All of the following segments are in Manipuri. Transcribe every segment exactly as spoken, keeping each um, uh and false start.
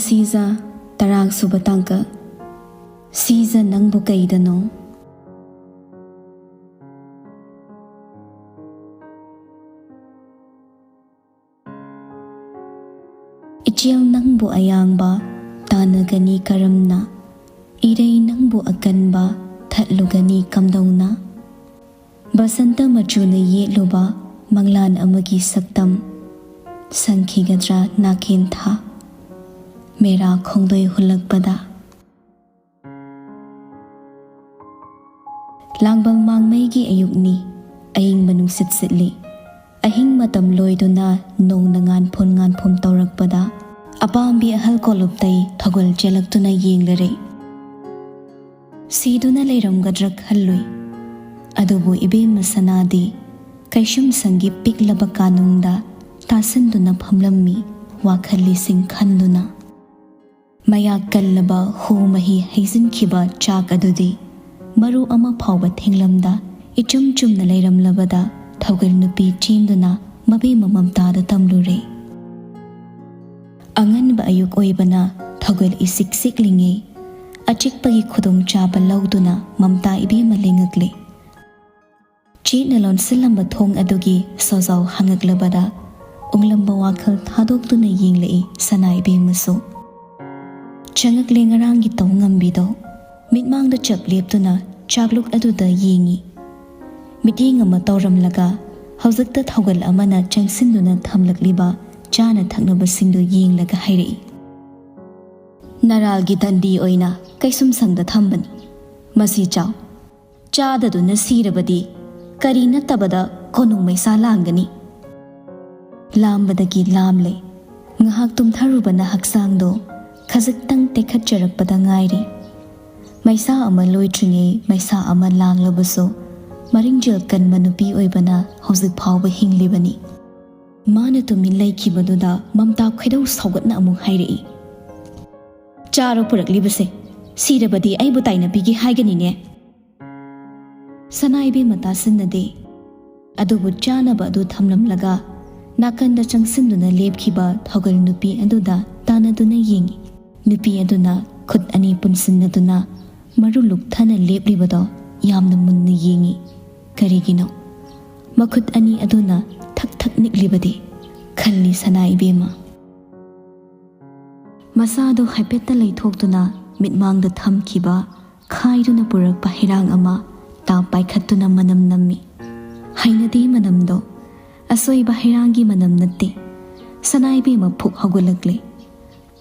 ꯁꯤꯖ, ꯇꯔꯥꯁꯨꯕ ꯇꯥꯡꯀꯛ꯫ ꯁꯤꯖ, ꯅꯪꯕꯨ ꯀꯩꯗꯅꯣ? ꯏꯆꯦꯜ ꯅꯪꯕꯨ ꯑꯌꯥꯡꯕ ꯇꯥꯟꯅꯒꯅꯤ ꯀꯔꯝꯅ? ꯏꯔꯩ ꯅꯪꯕꯨ ꯑꯀꯟꯕ ꯊꯠꯂꯨꯒꯅꯤ ꯀꯝꯗꯧꯅ? ꯕꯁꯟꯇ ꯃꯆꯨꯅ ꯌꯦꯛꯂꯨꯕ ꯃꯪꯂꯥꯟ ꯑꯃꯒꯤ ꯁꯛꯇꯝ ꯁꯪꯈꯤꯒꯗ꯭ꯔꯥ ꯅꯥꯀꯦꯟꯊꯥ? ꯃꯦꯔꯥ ꯈꯣꯡꯗꯣꯏ ꯍꯨꯜꯂꯛꯄꯗ꯫ ꯂꯥꯡꯕꯜ ꯃꯥꯡꯃꯩꯒꯤ ꯑꯌꯨꯛꯅꯤ꯫ ꯑꯏꯪꯕ ꯅꯨꯡꯁꯤꯠ ꯁꯤꯠꯂꯤ꯫ ꯑꯍꯤꯡ ꯃꯇꯝ ꯂꯣꯏꯗꯨꯅ ꯅꯣꯡꯅ ꯉꯥꯟꯐꯨꯟ ꯉꯥꯟꯐꯨꯝ ꯇꯧꯔꯛꯄꯗ ꯑꯄꯥꯝꯕꯤ ꯑꯍꯜ ꯀꯣꯂꯨꯞꯇꯩ ꯊꯧꯒꯜ ꯆꯦꯜꯂꯛꯇꯨꯅ ꯌꯦꯡꯂꯔꯦ꯫ ꯁꯤꯗꯨꯅ ꯂꯩꯔꯝꯒꯗ꯭ꯔꯥ ꯈꯜꯂꯨꯏ꯫ ꯑꯗꯨꯕꯨ ꯏꯕꯦꯝꯃ ꯁꯅꯥꯗꯤ ꯀꯩꯁꯨꯝꯁꯪꯒꯤ ꯄꯤꯛꯂꯕ ꯀꯥꯅꯨꯡꯗ ꯇꯥꯁꯤꯟꯗꯨꯅ ꯐꯝꯂꯝꯃꯤ, ꯋꯥꯈꯜ ꯂꯤꯁꯤꯡ ꯈꯟꯗꯨꯅ꯫ ꯃꯌꯥꯛ ꯀꯜꯂꯕ ꯍꯨ ꯃꯍꯤ ꯍꯩꯖꯤꯟꯈꯤꯕ ꯆꯥꯛ ꯑꯗꯨꯗꯤ ꯃꯔꯨ ꯑꯃ ꯐꯥꯎꯕ ꯊꯦꯡꯂꯝꯗ ꯏꯆꯨꯝ ꯆꯨꯝꯅ ꯂꯩꯔꯝꯂꯕꯗ ꯊꯧꯒꯜ ꯅꯨꯄꯤ ꯆꯦꯟꯗꯨꯅ ꯃꯕꯦꯝꯃ ꯃꯝꯇꯥꯗ ꯇꯝꯂꯨꯔꯦ꯫ ꯑꯉꯟꯕ ꯑꯌꯨꯛ ꯑꯣꯏꯕꯅ ꯊꯧꯒꯜ ꯏꯁꯤꯛ ꯁꯤꯛꯂꯤꯉꯩ ꯑꯆꯤꯛꯄꯒꯤ ꯈꯨꯗꯣꯡꯆꯥꯕ ꯂꯧꯗꯨꯅ ꯃꯝꯇꯥ ꯏꯕꯦꯝꯃ ꯂꯦꯡꯉꯛꯂꯦ꯫ ꯆꯦꯠꯅ ꯂꯣꯟꯁꯤꯜꯂꯝꯕ ꯊꯣꯡ ꯑꯗꯨꯒꯤ ꯁꯣꯖꯥꯎ ꯍꯥꯡꯉꯛꯂꯕꯗ ꯎꯪꯂꯝꯕ ꯋꯥꯈꯜ ꯊꯥꯗꯣꯛꯇꯨꯅ ꯌꯦꯡꯂꯛꯏ ꯁꯅꯥ ꯏꯕꯦꯝꯃꯁꯨ꯫ ꯆꯪꯉꯛꯂꯦ ꯉꯔꯥꯡꯒꯤ ꯇꯧ ꯉꯝꯕꯤꯗꯣ꯫ ꯃꯤꯠꯃꯥꯡꯗ ꯆꯞ ꯂꯦꯞꯇꯨꯅ ꯆꯥꯛꯂꯨꯛ ꯑꯗꯨꯗ ꯌꯦꯡꯉꯤ꯫ ꯃꯤꯠꯌꯦꯡ ꯑꯃ ꯇꯧꯔꯝꯂꯒ ꯍꯧꯖꯤꯛꯇ ꯊꯧꯒꯜ ꯑꯃꯅ ꯆꯪꯁꯤꯟꯗꯨꯅ ꯊꯝꯂꯛꯂꯤꯕ ꯆꯥꯅ ꯊꯛꯅꯕꯁꯤꯡꯗꯨ ꯌꯦꯡꯂꯒ ꯍꯥꯏꯔꯛꯏ, "ꯅꯔꯥꯜꯒꯤ ꯗꯟꯗꯤ ꯑꯣꯏꯅ ꯀꯩꯁꯨꯝꯁꯪꯗ ꯊꯝꯕꯅꯤ꯫ ꯃꯁꯤ ꯆꯥꯎ꯫ ꯆꯥꯗꯗꯨꯅ ꯁꯤꯔꯕꯗꯤ ꯀꯔꯤ ꯅꯠꯇꯕꯗ ꯀꯣꯅꯨꯡ ꯃꯩꯁꯥ ꯂꯥꯡꯒꯅꯤ?" ꯂꯥꯝꯕꯗꯒꯤ ꯂꯥꯝꯂꯦ꯫ ꯉꯥꯏꯍꯥꯛ ꯇꯨꯝꯊꯔꯨꯕꯅ ꯍꯛꯆꯥꯡꯗꯣ ꯈꯖꯤꯛꯇꯪ ꯇꯦꯛꯈꯠꯆꯔꯛꯄꯗ ꯉꯥꯏꯔꯤ꯫ ꯃꯩꯁꯥ ꯑꯃ ꯂꯣꯏꯗ꯭ꯔꯤꯉꯩ ꯃꯩꯁꯥ ꯑꯃ ꯂꯥꯡꯂꯕꯁꯨ ꯃꯔꯤꯡꯖꯦꯜ ꯀꯟꯕ ꯅꯨꯄꯤ ꯑꯣꯏꯕꯅ ꯍꯧꯖꯤꯛ ꯐꯥꯎꯕ ꯍꯤꯡꯂꯤꯕꯅꯤ꯫ ꯃꯥꯅ ꯇꯨꯃꯤꯟ ꯂꯩꯈꯤꯕꯗꯨꯗ ꯃꯝꯇꯥ ꯈꯣꯏꯗꯧ ꯁꯥꯎꯒꯠꯅ ꯑꯃꯨꯛ ꯍꯥꯏꯔꯛꯏ, "ꯆꯥꯔꯣ ꯄꯨꯔꯛꯂꯤꯕꯁꯦ, ꯁꯤꯔꯕꯗꯤ ꯑꯩꯕꯨ ꯇꯥꯏꯅꯕꯤꯒꯦ ꯍꯥꯏꯒꯅꯤꯅꯦ?" ꯁꯅꯥ ꯏꯕꯦꯝꯃ ꯇꯥꯁꯤꯟꯅꯗꯦ꯫ ꯑꯗꯨꯕꯨ ꯆꯥꯅꯕ ꯑꯗꯨ ꯊꯝꯂꯝꯂꯒ ꯅꯥꯀꯟꯗ ꯆꯪꯁꯤꯟꯗꯨꯅ ꯂꯦꯞꯈꯤꯕ ꯊꯧꯒꯜ ꯅꯨꯄꯤ ꯑꯗꯨꯗ ꯇꯥꯟꯅꯗꯨꯅ ꯌꯦꯡꯏ꯫ ꯅꯨꯄꯤ ꯑꯗꯨꯅ ꯈꯨꯠ ꯑꯅꯤ ꯄꯨꯟꯁꯤꯟꯅꯗꯨꯅ ꯃꯔꯨ ꯂꯨꯛꯊꯅ ꯂꯦꯞꯂꯤꯕꯗꯣ ꯌꯥꯝꯅ ꯃꯨꯟꯅ ꯌꯦꯡꯏ꯫ ꯀꯔꯤꯒꯤꯅꯣ? ꯃꯈꯨꯠ ꯑꯅꯤ ꯑꯗꯨꯅ ꯊꯛ ꯊꯛ ꯅꯤꯛꯂꯤꯕꯗꯤ? ꯈꯜꯂꯤ ꯁꯅꯥ ꯏꯕꯦꯝꯃ꯫ ꯃꯁꯥꯗꯣ ꯍꯥꯏꯐꯦꯠꯇ ꯂꯩꯊꯣꯛꯇꯨꯅ ꯃꯤꯠꯃꯥꯡꯗ ꯊꯝꯈꯤꯕ ꯈꯥꯏꯗꯨꯅ ꯄꯨꯔꯛꯄ ꯍꯩꯔꯥꯡ ꯑꯃ ꯇꯥꯞ ꯄꯥꯏꯈꯠꯇꯨꯅ ꯃꯅꯝ ꯅꯝꯃꯤ꯫ ꯍꯩꯅꯗꯦ ꯃꯅꯝꯗꯣ꯫ ꯑꯁꯣꯏꯕ ꯍꯩꯔꯥꯡꯒꯤ ꯃꯅꯝ ꯅꯠꯇꯦ꯫ ꯁꯅꯥ ꯏꯕꯦꯝꯃ ꯐꯨꯛ ꯍꯧꯒꯠꯂꯛꯂꯦ꯫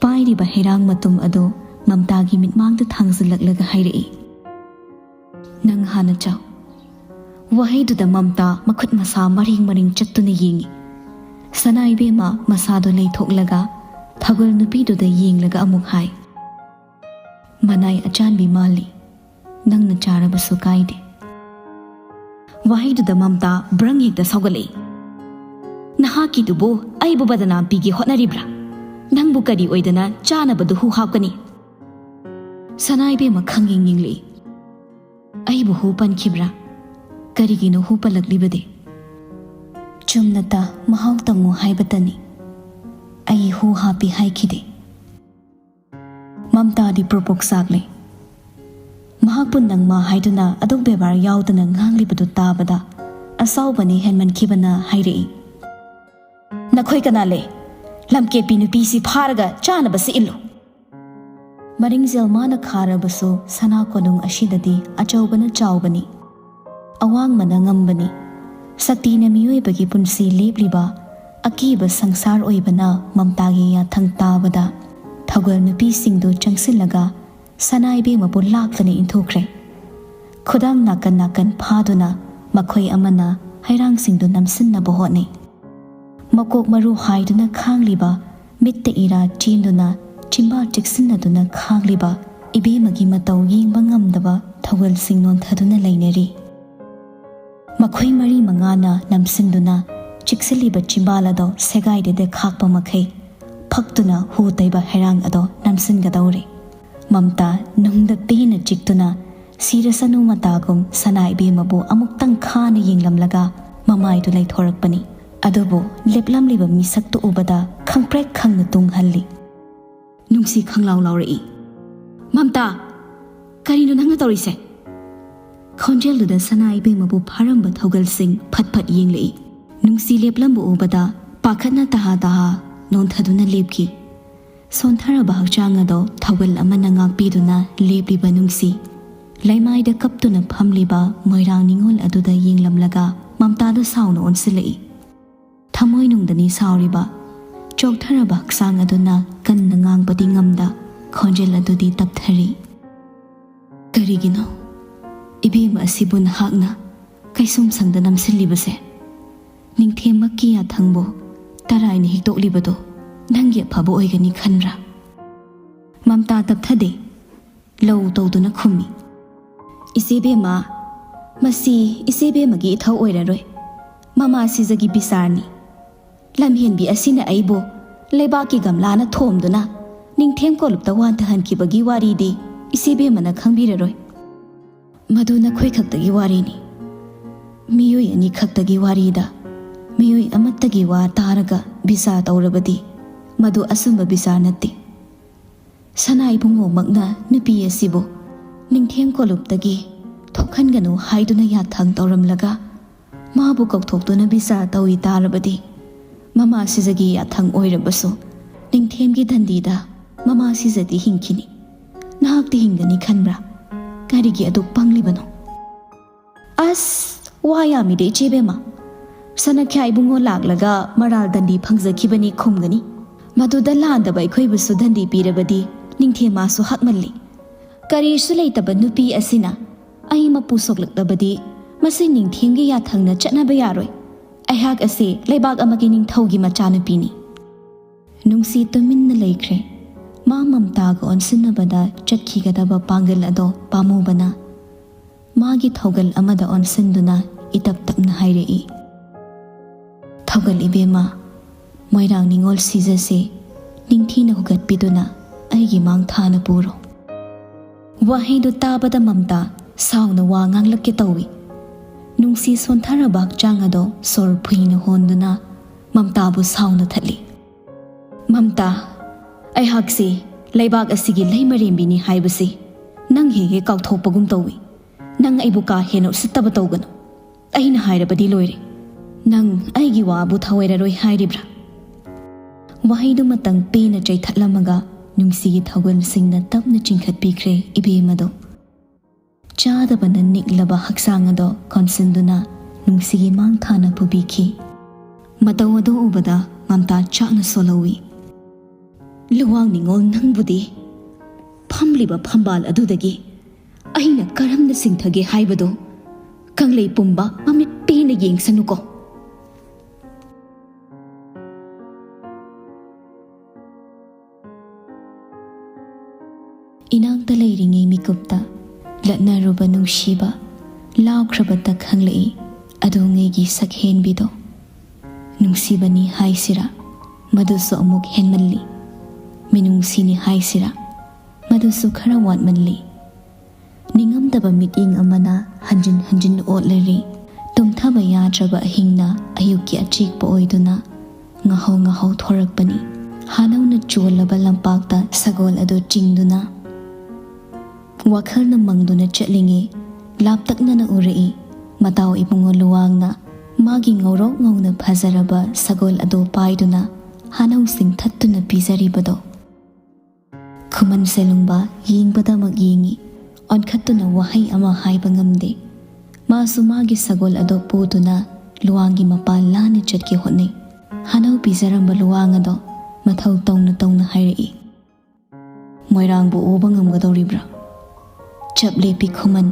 ꯄꯥꯏꯔꯤꯕ ꯍꯩꯔꯥꯡ ꯃꯇꯨꯝ ꯑꯗꯨ ꯃꯝꯇꯥꯒꯤ ꯃꯤꯠꯃꯥꯡꯗ ꯊꯥꯡꯖꯤꯜꯂꯛꯂꯒ ꯍꯥꯏꯔꯛꯏ, "ꯅꯪ ꯍꯥꯟꯅ ꯆꯥꯎ꯫" ꯋꯥꯍꯩꯗꯨꯗ ꯃꯝꯇꯥ ꯃꯈꯨꯠ ꯃꯁꯥ ꯃꯔꯦꯡ ꯃꯔꯦꯡ ꯆꯠꯇꯨꯅ ꯌꯦꯡꯏ꯫ ꯁꯅꯥ ꯏꯕꯦꯝꯃ ꯃꯁꯥꯗꯣ ꯂꯩꯊꯣꯛꯂꯒ ꯊꯧꯒꯜ ꯅꯨꯄꯤꯗꯨꯗ ꯌꯦꯡꯂꯒ ꯑꯃꯨꯛ ꯍꯥꯏ, "ꯃꯅꯥꯏ ꯑꯆꯥꯟꯕꯤ ꯃꯥꯜꯂꯤ꯫ ꯅꯪꯅ ꯆꯥꯔꯕꯁꯨ ꯀꯥꯏꯗꯦ꯫" ꯋꯥꯍꯩꯗꯨꯗ ꯃꯝꯇꯥ ꯕ꯭ꯔꯪ ꯍꯦꯛꯇ ꯁꯧꯒꯠꯂꯛꯏ꯫ "ꯅꯍꯥꯛꯀꯤꯗꯨꯕꯨ ꯑꯩꯕꯨ ꯕꯗꯅꯥꯝ ꯄꯤꯒꯦ ꯍꯣꯠꯅꯔꯤꯕ꯭ꯔꯥ? ꯅꯪꯕꯨ ꯀꯔꯤ ꯑꯣꯏꯗꯅ ꯆꯥꯅꯕꯗꯨ ꯍꯨ ꯍꯥꯞꯀꯅꯤ?" ꯁꯅꯥ ꯏꯕꯦꯝꯃ ꯈꯪꯌꯦꯡ ꯌꯦꯡꯂꯛꯏ꯫ "ꯑꯩꯕꯨ ꯍꯨ ꯄꯟꯈꯤꯕ꯭ꯔꯥ? ꯀꯔꯤꯒꯤꯅꯣ ꯍꯨ ꯄꯜꯂꯛꯂꯤꯕꯗꯤ?" "ꯆꯨꯝꯅꯇ ꯃꯍꯥꯎ ꯇꯪꯉꯨ ꯍꯥꯏꯕꯇꯅꯤ꯫ ꯑꯩ ꯍꯨ ꯍꯥꯞꯄꯤ ꯍꯥꯏꯈꯤꯗꯦ꯫" ꯃꯝꯇꯥꯗꯤ ꯄ꯭ꯔꯣꯄꯣꯛ ꯆꯥꯛꯂꯦ꯫ ꯃꯍꯥꯛꯄꯨ ꯅꯪꯃ ꯍꯥꯏꯗꯨꯅ ꯑꯗꯨꯛ ꯕꯦꯕꯥꯔ ꯌꯥꯎꯗꯅ ꯉꯥꯡꯂꯤꯕꯗꯨ ꯇꯥꯕꯗ ꯑꯁꯥꯎꯕꯅꯤ ꯍꯦꯟꯃꯟꯈꯤꯕꯅ ꯍꯥꯏꯔꯛꯏ, "ꯅꯈꯣꯏ ꯀꯅꯥ ꯂꯩ? ꯂꯝꯀꯦꯠꯄꯤ ꯅꯨꯄꯤꯁꯤ ꯐꯥꯔꯒ ꯆꯥꯅꯕꯁꯤ ꯏꯜꯂꯨ꯫" ꯃꯔꯤꯡꯖꯦꯜ ꯃꯥꯅ ꯈꯥꯔꯕꯁꯨ ꯁꯅꯥ ꯀꯣꯅꯨꯡ ꯑꯁꯤꯗꯗꯤ ꯑꯆꯧꯕꯅ ꯆꯥꯎꯕꯅꯤ꯫ ꯑꯋꯥꯡꯕꯅ ꯉꯝꯕꯅꯤ꯫ ꯁꯛꯇꯤꯅ ꯃꯤꯑꯣꯏꯕꯒꯤ ꯄꯨꯟꯁꯤ ꯂꯦꯞꯂꯤꯕ ꯑꯀꯤꯕ ꯁꯪꯁꯥꯔ ꯑꯣꯏꯕꯅ ꯃꯝꯇꯥꯒꯤ ꯌꯥꯊꯪ ꯇꯥꯕꯗ ꯊꯧꯒꯜ ꯅꯨꯄꯤꯁꯤꯡꯗꯨ ꯆꯪꯁꯤꯜꯂꯒ ꯁꯅꯥ ꯏꯕꯦꯝꯃꯕꯨ ꯂꯥꯛꯇꯅ ꯏꯟꯊꯨꯈ꯭ꯔꯦ꯫ ꯈꯨꯗꯥꯡ ꯅꯥꯀꯟ ꯅꯥꯀꯟ ꯐꯥꯗꯨꯅ ꯃꯈꯣꯏ ꯑꯃꯅ ꯍꯩꯔꯥꯡꯁꯤꯡꯗꯨ ꯅꯝꯁꯤꯟꯅꯕ ꯍꯣꯠꯅꯩ꯫ ꯃꯀꯣꯛ ꯃꯔꯨ ꯍꯥꯏꯗꯨꯅ ꯈꯥꯡꯂꯤꯕ, ꯃꯤꯠꯇ ꯏꯔꯥ ꯆꯦꯟꯗꯨꯅ ꯆꯤꯝꯕꯥꯜ ꯆꯤꯛꯁꯤꯟꯅꯗꯨꯅ ꯈꯥꯡꯂꯤꯕ ꯏꯕꯦꯝꯃꯒꯤ ꯃꯇꯧ ꯌꯦꯡꯕ ꯉꯝꯗꯕ ꯊꯧꯒꯜꯁꯤꯡ ꯅꯣꯟꯊꯗꯨꯅ ꯂꯩꯅꯔꯤ꯫ ꯃꯈꯣꯏ ꯃꯔꯤ ꯃꯉꯥꯅ ꯅꯝꯁꯤꯟꯗꯨꯅ ꯆꯤꯛꯁꯤꯜꯂꯤꯕ ꯆꯤꯝꯕꯥꯜ ꯑꯗꯣ ꯁꯦꯒꯥꯏꯗꯦꯗꯦ ꯈꯥꯛꯄ ꯃꯈꯩ ꯐꯛꯇꯨꯅ ꯍꯨ ꯇꯩꯕ ꯍꯩꯔꯥꯡ ꯑꯗꯣ ꯅꯝꯁꯤꯟꯒꯗꯧꯔꯦ꯫ ꯃꯝꯇꯥ ꯅꯨꯡꯗ ꯄꯦꯟꯅ ꯆꯤꯛꯇꯨꯅ ꯁꯤꯔꯁꯅꯨ ꯃꯇꯥꯒꯨꯝ ꯁꯅꯥ ꯏꯕꯦꯝꯃꯕꯨ ꯑꯃꯨꯛꯇꯪ ꯈꯥꯅ ꯌꯦꯡꯂꯝꯂꯒ ꯃꯃꯥꯏꯗꯨ ꯂꯩꯊꯣꯔꯛꯄꯅꯤ꯫ ꯑꯗꯨꯕꯨ ꯂꯦꯞꯂꯝꯂꯤꯕ ꯃꯤꯁꯛꯇꯨ ꯎꯕꯗ ꯈꯪꯄ꯭ꯔꯦꯛ ꯈꯪꯅ ꯇꯨꯡꯍꯜꯂꯤ꯫ ꯅꯨꯡꯁꯤ ꯈꯪꯂꯥꯎ ꯂꯥꯎꯔꯛꯏ꯫ "ꯃꯝꯇꯥ, ꯀꯔꯤꯅꯣ ꯅꯪꯅ ꯇꯧꯔꯤꯁꯦ?" ꯈꯣꯟꯖꯦꯜꯗꯨꯗ ꯁꯅꯥ ꯏꯕꯦꯝꯃꯕꯨ ꯐꯥꯔꯝꯕ ꯊꯧꯒꯜꯁꯤꯡ ꯐꯠ ꯐꯠ ꯌꯦꯡꯂꯛꯏ꯫ ꯅꯨꯡꯁꯤ ꯂꯦꯞꯂꯝꯕ ꯎꯕꯗ ꯄꯥꯈꯠꯅ ꯇꯍꯥ ꯇꯍꯥ ꯅꯣꯟꯊꯗꯨꯅ ꯂꯦꯞꯈꯤ꯫ ꯁꯣꯟꯊꯔꯕ ꯍꯛꯆꯥꯡ ꯑꯗꯣ ꯊꯧꯒꯜ ꯑꯃꯅ ꯉꯥꯛꯄꯤꯗꯨꯅ ꯂꯦꯞꯂꯤꯕ ꯅꯨꯡꯁꯤ, ꯂꯩꯃꯥꯏꯗ ꯀꯞꯇꯨꯅ ꯐꯝꯂꯤꯕ ꯃꯣꯏꯔꯥꯡ ꯅꯤꯉꯣꯜ ꯑꯗꯨꯗ ꯌꯦꯡꯂꯝꯂꯒ ꯃꯝꯇꯥꯗ ꯁꯥꯎꯅ ꯑꯣꯟꯁꯤꯜꯂꯛꯏ꯫ ꯊꯃꯣꯏꯅꯨꯡꯗꯅꯤ ꯁꯥꯎꯔꯤꯕ꯫ ꯆꯣꯛꯊꯔꯕ ꯍꯛꯆꯥꯡ ꯑꯗꯨꯅ ꯀꯟꯅ ꯉꯥꯡꯕꯗꯤ ꯉꯝꯗ, ꯈꯣꯟꯖꯦꯜ ꯑꯗꯨꯗꯤ ꯇꯞꯊꯔꯤ꯫ "ꯀꯔꯤꯒꯤꯅꯣ ꯏꯕꯦꯝꯃ ꯑꯁꯤꯕꯨ ꯅꯍꯥꯛꯅ ꯀꯩꯁꯨꯝꯁꯪꯗ ꯅꯝꯁꯤꯜꯂꯤꯕꯁꯦ? ꯅꯤꯡꯊꯦꯝꯃꯛꯀꯤ ꯌꯥꯊꯪꯕꯨ ꯇꯔꯥꯏꯅ ꯍꯤꯛꯇꯣꯛꯂꯤꯕꯗꯣ ꯅꯪꯒꯤ ꯑꯐꯕ ꯑꯣꯏꯒꯅꯤ ꯈꯟꯕ꯭ꯔꯥ?" ꯃꯝꯇꯥ ꯇꯞꯊꯗꯦ꯫ ꯂꯧ ꯇꯧꯗꯨꯅ ꯈꯨꯝꯃꯤ꯫ "ꯏꯆꯦꯕꯦꯝꯃ, ꯃꯁꯤ ꯏꯆꯦꯕꯦꯝꯃꯒꯤ ꯏꯊꯧ ꯑꯣꯏꯔꯔꯣꯏ꯫ ꯃꯃꯥ ꯁꯤꯖꯒꯤ ꯕꯤꯆꯥꯔꯅꯤ꯫ ꯂꯝꯍꯦꯟꯕꯤ ꯑꯁꯤꯅ ꯑꯩꯕꯨ ꯂꯩꯕꯥꯛꯀꯤ ꯒꯝꯂꯥꯅ ꯊꯣꯝꯗꯨꯅ ꯅꯤꯡꯊꯦꯝ ꯀꯣꯂꯨꯞꯇ ꯋꯥꯟꯊꯍꯟꯈꯤꯕꯒꯤ ꯋꯥꯔꯤꯗꯤ ꯏꯆꯦꯕꯦꯝꯃꯅ ꯈꯪꯕꯤꯔꯔꯣꯏ꯫ ꯃꯗꯨ ꯅꯈꯣꯏ ꯈꯛꯇꯒꯤ ꯋꯥꯔꯤꯅꯤ꯫ ꯃꯤꯑꯣꯏ ꯑꯅꯤ ꯈꯛꯇꯒꯤ ꯋꯥꯔꯤꯗ ꯃꯤꯑꯣꯏ ꯑꯃꯠꯇꯒꯤ ꯋꯥ ꯇꯥꯔꯒ ꯕꯤꯆꯥꯔ ꯇꯧꯔꯕꯗꯤ ꯃꯗꯨ ꯑꯆꯨꯝꯕ ꯕꯤꯆꯥꯔ ꯅꯠꯇꯦ꯫ ꯁꯅꯥ ꯏꯕꯨꯡꯉꯣꯃꯛꯅ ꯅꯨꯄꯤ ꯑꯁꯤꯕꯨ ꯅꯤꯡꯊꯦꯝ ꯀꯣꯂꯨꯞꯇꯒꯤ ꯊꯣꯛꯍꯟꯒꯅꯨ ꯍꯥꯏꯗꯨꯅ ꯌꯥꯊꯪ ꯇꯧꯔꯝꯂꯒ ꯃꯥꯕꯨ ꯀꯧꯊꯣꯛꯇꯨꯅ ꯕꯤꯆꯥꯔ ꯇꯧꯏ ꯇꯥꯔꯕꯗꯤ ꯃꯃꯥ ꯁꯤꯖꯒꯤ ꯌꯥꯊꯪ ꯑꯣꯏꯔꯕꯁꯨ ꯅꯤꯡꯊꯦꯝꯒꯤ ꯗꯟꯗꯤꯗ ꯃꯃꯥ ꯁꯤꯖꯗꯤ ꯍꯤꯡꯈꯤꯅꯤ꯫ ꯅꯍꯥꯛꯇꯤ ꯍꯤꯡꯒꯅꯤ ꯈꯟꯕ꯭ꯔꯥ? ꯀꯔꯤꯒꯤ ꯑꯗꯨꯛ ꯄꯪꯂꯤꯕꯅꯣ?" "ꯑꯁ, ꯋꯥ ꯌꯥꯝꯃꯤꯗ ꯏꯆꯦꯕꯦꯝꯃ꯫ ꯁꯅꯥꯈ꯭ꯌꯥ ꯏꯕꯨꯡꯉꯣ ꯂꯥꯛꯂꯒ ꯃꯔꯥꯜ ꯗꯟꯗꯤ ꯐꯪꯖꯈꯤꯕꯅꯤ ꯈꯨꯝꯒꯅꯤ꯫ ꯃꯗꯨꯗ ꯂꯥꯟꯗꯕ ꯑꯩꯈꯣꯏꯕꯨꯁꯨ ꯗꯟꯗꯤ ꯄꯤꯔꯕꯗꯤ ꯅꯤꯡꯊꯦꯝꯃꯁꯨ ꯍꯛꯃꯜꯂꯤ꯫ ꯀꯔꯤꯁꯨ ꯂꯩꯇꯕ ꯅꯨꯄꯤ ꯑꯁꯤꯅ ꯑꯩ ꯃꯄꯨ ꯁꯣꯛꯂꯛꯂꯕꯗꯤ ꯃꯁꯤ ꯅꯤꯡꯊꯦꯝꯒꯤ ꯌꯥꯊꯪꯅ ꯆꯠꯅꯕ ꯌꯥꯔꯣꯏ꯫ ꯑꯩꯍꯥꯛ ꯑꯁꯤ ꯂꯩꯕꯥꯛ ꯑꯃꯒꯤ ꯅꯤꯡꯊꯧꯒꯤ ꯃꯆꯥꯅꯨꯄꯤꯅꯤ꯫" ꯅꯨꯡꯁꯤ ꯇꯨꯃꯤꯟꯅ ꯂꯩꯈ꯭ꯔꯦ꯫ ꯃꯥ ꯃꯝꯇꯥꯒ ꯑꯣꯟꯁꯤꯟꯅꯕꯗ ꯆꯠꯈꯤꯒꯗꯕ ꯄꯥꯡꯒꯜ ꯑꯗꯣ ꯄꯥꯝꯃꯨꯕꯅ ꯃꯥꯒꯤ ꯊꯧꯒꯜ ꯑꯃꯗ ꯑꯣꯟꯁꯤꯟꯗꯨꯅ ꯏꯇꯞ ꯇꯞꯅ ꯍꯥꯏꯔꯛꯏ, "ꯊꯧꯒꯜ ꯏꯕꯦꯝꯃ, ꯃꯣꯏꯔꯥꯡ ꯅꯤꯉꯣꯜ ꯁꯤꯖꯁꯦ ꯅꯤꯡꯊꯤꯅ ꯍꯨꯒꯠꯄꯤꯗꯨꯅ ꯑꯩꯒꯤ ꯃꯥꯡ ꯊꯥꯅ ꯄꯨꯔꯣ꯫" ꯋꯥꯍꯩꯗꯨ ꯇꯥꯕꯗ ꯃꯝꯇꯥ ꯁꯥꯎꯅ ꯋꯥ ꯉꯥꯡꯂꯛꯀꯦ ꯇꯧꯏ꯫ ꯅꯨꯡꯁꯤ ꯁꯣꯟꯊꯔꯕ ꯍꯛꯆꯥꯡ ꯑꯗꯣ ꯁꯣꯔ ꯐꯨꯏꯅ ꯍꯣꯟꯗꯨꯅ ꯃꯝꯇꯥꯕꯨ ꯁꯥꯎꯅ ꯊꯠꯂꯤ꯫ "ꯃꯝꯇꯥ, ꯑꯩꯍꯥꯛꯁꯤ ꯂꯩꯕꯥꯛ ꯑꯁꯤꯒꯤ ꯂꯩꯃꯔꯦꯝꯕꯤꯅꯤ ꯍꯥꯏꯕꯁꯤ ꯅꯪ ꯍꯦꯛ ꯍꯦꯛ ꯀꯥꯎꯊꯣꯛꯄꯒꯨꯝ ꯇꯧꯏ꯫ ꯅꯪ ꯑꯩꯕꯨ ꯀꯥ ꯍꯦꯟꯅ ꯎꯁꯤꯠꯇꯕ ꯇꯧꯒꯅꯨ꯫ ꯑꯩꯅ ꯍꯥꯏꯔꯕꯗꯤ ꯂꯣꯏꯔꯦ꯫ ꯅꯪ ꯑꯩꯒꯤ ꯋꯥꯕꯨ ꯊꯧꯑꯣꯏꯔꯔꯣꯏ ꯍꯥꯏꯔꯤꯕ꯭ꯔꯥ?" ꯋꯥꯍꯩꯗꯨꯃꯇꯪ ꯄꯦꯟꯅ ꯆꯩꯊꯠꯂꯝꯃꯒ ꯅꯨꯡꯁꯤꯒꯤ ꯊꯧꯒꯜꯁꯤꯡꯅ ꯇꯞꯅ ꯆꯤꯡꯈꯠꯄꯤꯈ꯭ꯔꯦ ꯏꯕꯦꯝ ꯑꯗꯣ꯫ ꯆꯥꯗꯕꯅ ꯅꯤꯛꯂꯕ ꯍꯛꯆꯥꯡ ꯑꯗꯣ ꯀꯣꯟꯁꯤꯟꯗꯨꯅ ꯅꯨꯡꯁꯤꯒꯤ ꯃꯥꯡ ꯊꯥꯅ ꯄꯨꯕꯤꯈꯤ꯫ ꯃꯇꯧ ꯑꯗꯨ ꯎꯕꯗ ꯃꯝꯇꯥ ꯆꯥꯛꯅ ꯁꯣꯜꯍꯧꯏ꯫ "ꯂꯨꯋꯥꯡ ꯅꯤꯉꯣꯜ, ꯅꯪꯕꯨꯗꯤ ꯐꯝꯂꯤꯕ ꯐꯝꯕꯥꯜ ꯑꯗꯨꯗꯒꯤ ꯑꯩꯅ ꯀꯔꯝꯅ ꯁꯤꯡꯊꯒꯦ ꯍꯥꯏꯕꯗꯨ ꯀꯪꯂꯩ ꯄꯨꯝꯕ ꯃꯃꯤꯠ ꯄꯦꯟꯅ ꯌꯦꯡꯁꯅꯨꯀꯣ꯫" ꯏꯅꯥꯛꯇ ꯂꯩꯔꯤꯉꯩ ꯃꯤꯀꯨꯞꯇ ꯂꯠꯅꯔꯨꯕ ꯅꯨꯡꯁꯤꯕ ꯂꯥꯎꯈ꯭ꯔꯕ ꯇꯛ ꯈꯪꯂꯛꯏ ꯑꯗꯨꯉꯩꯒꯤ ꯁꯛꯍꯦꯟꯕꯤꯗꯣ꯫ ꯅꯨꯡꯁꯤꯕꯅꯤ ꯍꯥꯏꯁꯤꯔꯥ, ꯃꯗꯨꯁꯨ ꯑꯃꯨꯛ ꯍꯦꯟꯃꯜꯂꯤ꯫ ꯃꯤꯅꯨꯡꯁꯤꯅꯤ ꯍꯥꯏꯁꯤꯔꯥ, ꯃꯗꯨꯁꯨ ꯈꯔ ꯋꯥꯠꯃꯜꯂꯤ꯫ ꯅꯤꯡꯉꯝꯗꯕ ꯃꯤꯠꯌꯦꯡ ꯑꯃꯅ ꯍꯟꯖꯤꯟ ꯍꯟꯖꯤꯟ ꯑꯣꯠꯂꯔꯤ꯫ ꯇꯨꯝꯊꯕ ꯌꯥꯗ꯭ꯔꯕ ꯑꯍꯤꯡꯅ ꯑꯌꯨꯛꯀꯤ ꯑꯆꯦꯛꯄ ꯑꯣꯏꯗꯨꯅ ꯉꯥꯍꯧ ꯉꯥꯍꯧ ꯊꯣꯔꯛꯄꯅꯤ꯫ ꯍꯥꯅꯧꯅ ꯆꯣꯜꯂꯕ ꯂꯝꯄꯥꯛꯇ ꯁꯒꯣꯜ ꯑꯗꯨ ꯆꯤꯡꯗꯨꯅ ꯋꯥꯈꯜꯅ ꯃꯪꯗꯨꯅ ꯆꯠꯂꯤꯉꯩ ꯂꯥꯞꯇꯛꯅꯅ ꯎꯔꯛꯏ ꯃꯇꯥꯎ ꯏꯕꯨꯡꯉꯣ ꯂꯨꯋꯥꯡꯅ ꯃꯥꯒꯤ ꯉꯧꯔꯣꯛ ꯉꯧꯅ ꯐꯖꯔꯕ ꯁꯒꯣꯜ ꯑꯗꯨ ꯄꯥꯏꯗꯨꯅ ꯍꯥꯅꯧꯁꯤꯡ ꯊꯠꯇꯨꯅ ꯄꯤꯖꯔꯤꯕꯗꯣ꯫ ꯈꯨꯃꯟ ꯁꯦꯂꯨꯡꯕ ꯌꯦꯡꯕꯗꯃꯛ ꯌꯦꯡꯉꯤ, ꯑꯣꯟꯈꯠꯇꯨꯅ ꯋꯥꯍꯩ ꯑꯃ ꯍꯥꯏꯕ ꯉꯝꯗꯦ꯫ ꯃꯥꯁꯨ ꯃꯥꯒꯤ ꯁꯒꯣꯜ ꯑꯗꯨ ꯄꯨꯗꯨꯅ ꯂꯨꯋꯥꯡꯒꯤ ꯃꯄꯥ ꯂꯥꯟꯅ ꯆꯠꯀꯦ ꯍꯣꯠꯅꯩ꯫ ꯍꯥꯅꯧ ꯄꯤꯖꯔꯝꯕ ꯂꯨꯋꯥꯡ ꯑꯗꯣ ꯃꯊꯧ ꯇꯧꯅ ꯇꯧꯅ ꯍꯥꯏꯔꯛꯏ, "ꯃꯣꯏꯔꯥꯡꯕꯨ ꯎꯕ ꯉꯝꯒꯗꯧꯔꯤꯕ꯭ꯔꯥ?" ꯆꯞ ꯂꯦꯞꯄꯤ ꯈꯨꯃꯟ꯫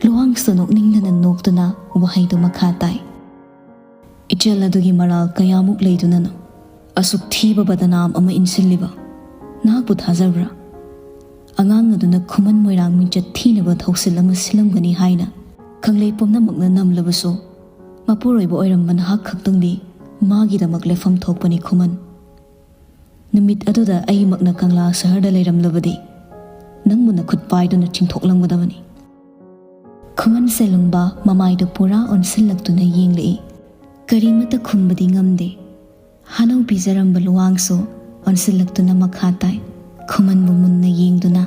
ꯂꯨꯋꯥꯡꯁꯨ ꯅꯣꯛꯅꯤꯡꯗꯅ ꯅꯣꯛꯇꯨꯅ ꯋꯥꯍꯩꯗꯨ ꯃꯈꯥ ꯇꯥꯏ, "ꯏꯆꯜ ꯑꯗꯨꯒꯤ ꯃꯔꯥꯜ ꯀꯌꯥꯃꯨꯛ ꯂꯩꯗꯨꯅꯅꯣ ꯑꯁꯨꯛ ꯊꯤꯕ ꯕꯗꯅꯥꯝ ꯑꯃ ꯏꯟꯁꯤꯜꯂꯤꯕ? ꯅꯍꯥꯛꯄꯨ ꯊꯥꯖꯕ꯭ꯔꯥ? ꯑꯉꯥꯡ ꯑꯗꯨꯅ ꯈꯨꯃꯟ ꯃꯣꯏꯔꯥꯡ ꯃꯤꯡꯆꯠ ꯊꯤꯅꯕ ꯊꯧꯁꯤꯜ ꯑꯃ ꯁꯤꯜꯂꯝꯒꯅꯤ ꯍꯥꯏꯅ ꯀꯪꯂꯩ ꯄꯨꯝꯅꯃꯛꯅ ꯅꯝꯂꯕꯁꯨ, ꯃꯄꯨꯔꯣꯏꯕ ꯑꯣꯏꯔꯝꯕ ꯅꯍꯥꯛ ꯈꯛꯇꯪꯗꯤ ꯃꯥꯒꯤꯗꯃꯛ ꯂꯦꯞꯐꯝ ꯊꯣꯛꯄꯅꯤ ꯈꯨꯃꯟ꯫ ꯅꯨꯃꯤꯠ ꯑꯗꯨꯗ ꯑꯩꯃꯛꯅ ꯀꯪꯂꯥ ꯁꯍꯔꯗ ꯂꯩꯔꯝꯂꯕꯗꯤ ꯅꯪꯕꯨ ꯅꯈꯨꯠ ꯄꯥꯏꯗꯨꯅ ꯆꯤꯡꯊꯣꯛꯂꯝꯒꯗꯕꯅꯤ꯫" ꯈꯨꯃꯟ ꯁꯦꯂꯨꯡꯕ ꯃꯃꯥꯏꯗꯨ ꯄꯨꯔꯥ ꯑꯣꯟꯁꯤꯜꯂꯛꯇꯨꯅ ꯌꯦꯡꯂꯛꯏ꯫ ꯀꯔꯤꯃꯠꯇ ꯈꯨꯝꯕꯗꯤ ꯉꯝꯗꯦ꯫ ꯍꯥꯅꯧ ꯄꯤꯖꯔꯝꯕ ꯂꯨꯋꯥꯡꯁꯨ ꯑꯣꯟꯁꯤꯜꯂꯛꯇꯨꯅ ꯃꯈꯥ ꯇꯥꯏ꯫ ꯈꯨꯃꯟꯕꯨ ꯃꯨꯟꯅ ꯌꯦꯡꯗꯨꯅ,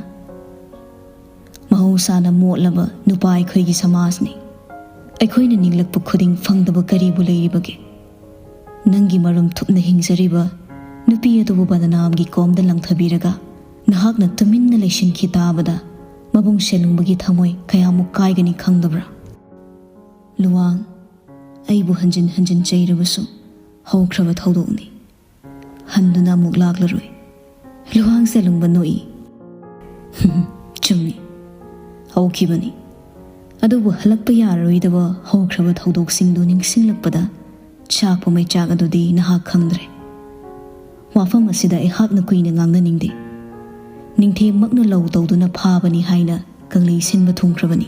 "ꯃꯍꯧꯁꯥꯅ ꯃꯣꯠꯂꯕ ꯅꯨꯄꯥ ꯑꯩꯈꯣꯏꯒꯤ ꯁꯃꯥꯖꯅꯤ꯫ ꯑꯩꯈꯣꯏꯅ ꯅꯤꯡꯂꯛꯄ ꯈꯨꯗꯤꯡ ꯐꯪꯗꯕ ꯀꯔꯤꯕꯨ ꯂꯩꯔꯤꯕꯒꯦ? ꯅꯪꯒꯤ ꯃꯔꯨꯝ ꯊꯨꯞꯅ ꯍꯤꯡꯖꯔꯤꯕ ꯅꯨꯄꯤ ꯑꯗꯨꯕꯨ ꯕꯗꯅꯥꯝꯒꯤ ꯀꯣꯝꯗ ꯂꯪꯊꯕꯤꯔꯒ ꯅꯍꯥꯛꯅ ꯇꯨꯃꯤꯟꯅ ꯂꯩꯁꯤꯟꯈꯤ ꯇꯥꯕꯗ ꯃꯕꯨꯡ ꯁꯦꯂꯨꯡꯕꯒꯤ ꯊꯃꯣꯏ ꯀꯌꯥꯃꯨꯛ ꯀꯥꯏꯒꯅꯤ ꯈꯪꯗꯕ꯭ꯔꯥ? ꯂꯨꯋꯥꯡ, ꯑꯩꯕꯨ ꯍꯟꯖꯤꯟ ꯍꯟꯖꯤꯟ ꯆꯩꯔꯕꯁꯨ ꯍꯧꯈ꯭ꯔꯕ ꯊꯧꯗꯣꯛꯅꯤ꯫ ꯍꯟꯗꯨꯅ ꯑꯃꯨꯛ ꯂꯥꯛꯂꯔꯣꯏ꯫" ꯂꯨꯋꯥꯡ ꯁꯦꯂꯨꯡꯕ ꯅꯣꯛꯏ꯫ "ꯆꯨꯝꯃꯤ, ꯍꯧꯈꯤꯕꯅꯤ꯫ ꯑꯗꯨꯕꯨ ꯍꯜꯂꯛꯄ ꯌꯥꯔꯔꯣꯏꯗꯕ ꯍꯧꯈ꯭ꯔꯕ ꯊꯧꯗꯣꯛꯁꯤꯡꯗꯨ ꯅꯤꯡꯁꯤꯡꯂꯛꯄꯗ ꯆꯥꯛꯄ ꯃꯩꯆꯥꯛ ꯑꯗꯨꯗꯤ ꯅꯍꯥꯛ ꯈꯪꯗ꯭ꯔꯦ꯫ ꯋꯥꯐꯝ ꯑꯁꯤꯗ ꯑꯩꯍꯥꯛꯅ ꯀꯨꯏꯅ ꯉꯥꯡꯅꯅꯤꯡꯗꯦ꯫ ꯅꯤꯡꯊꯦꯝꯃꯛꯅ ꯂꯧ ꯇꯧꯗꯨꯅ ꯐꯥꯕꯅꯤ ꯍꯥꯏꯅ ꯀꯪꯂꯩ ꯁꯤꯟꯕ ꯊꯨꯡꯈ꯭ꯔꯕꯅꯤ꯫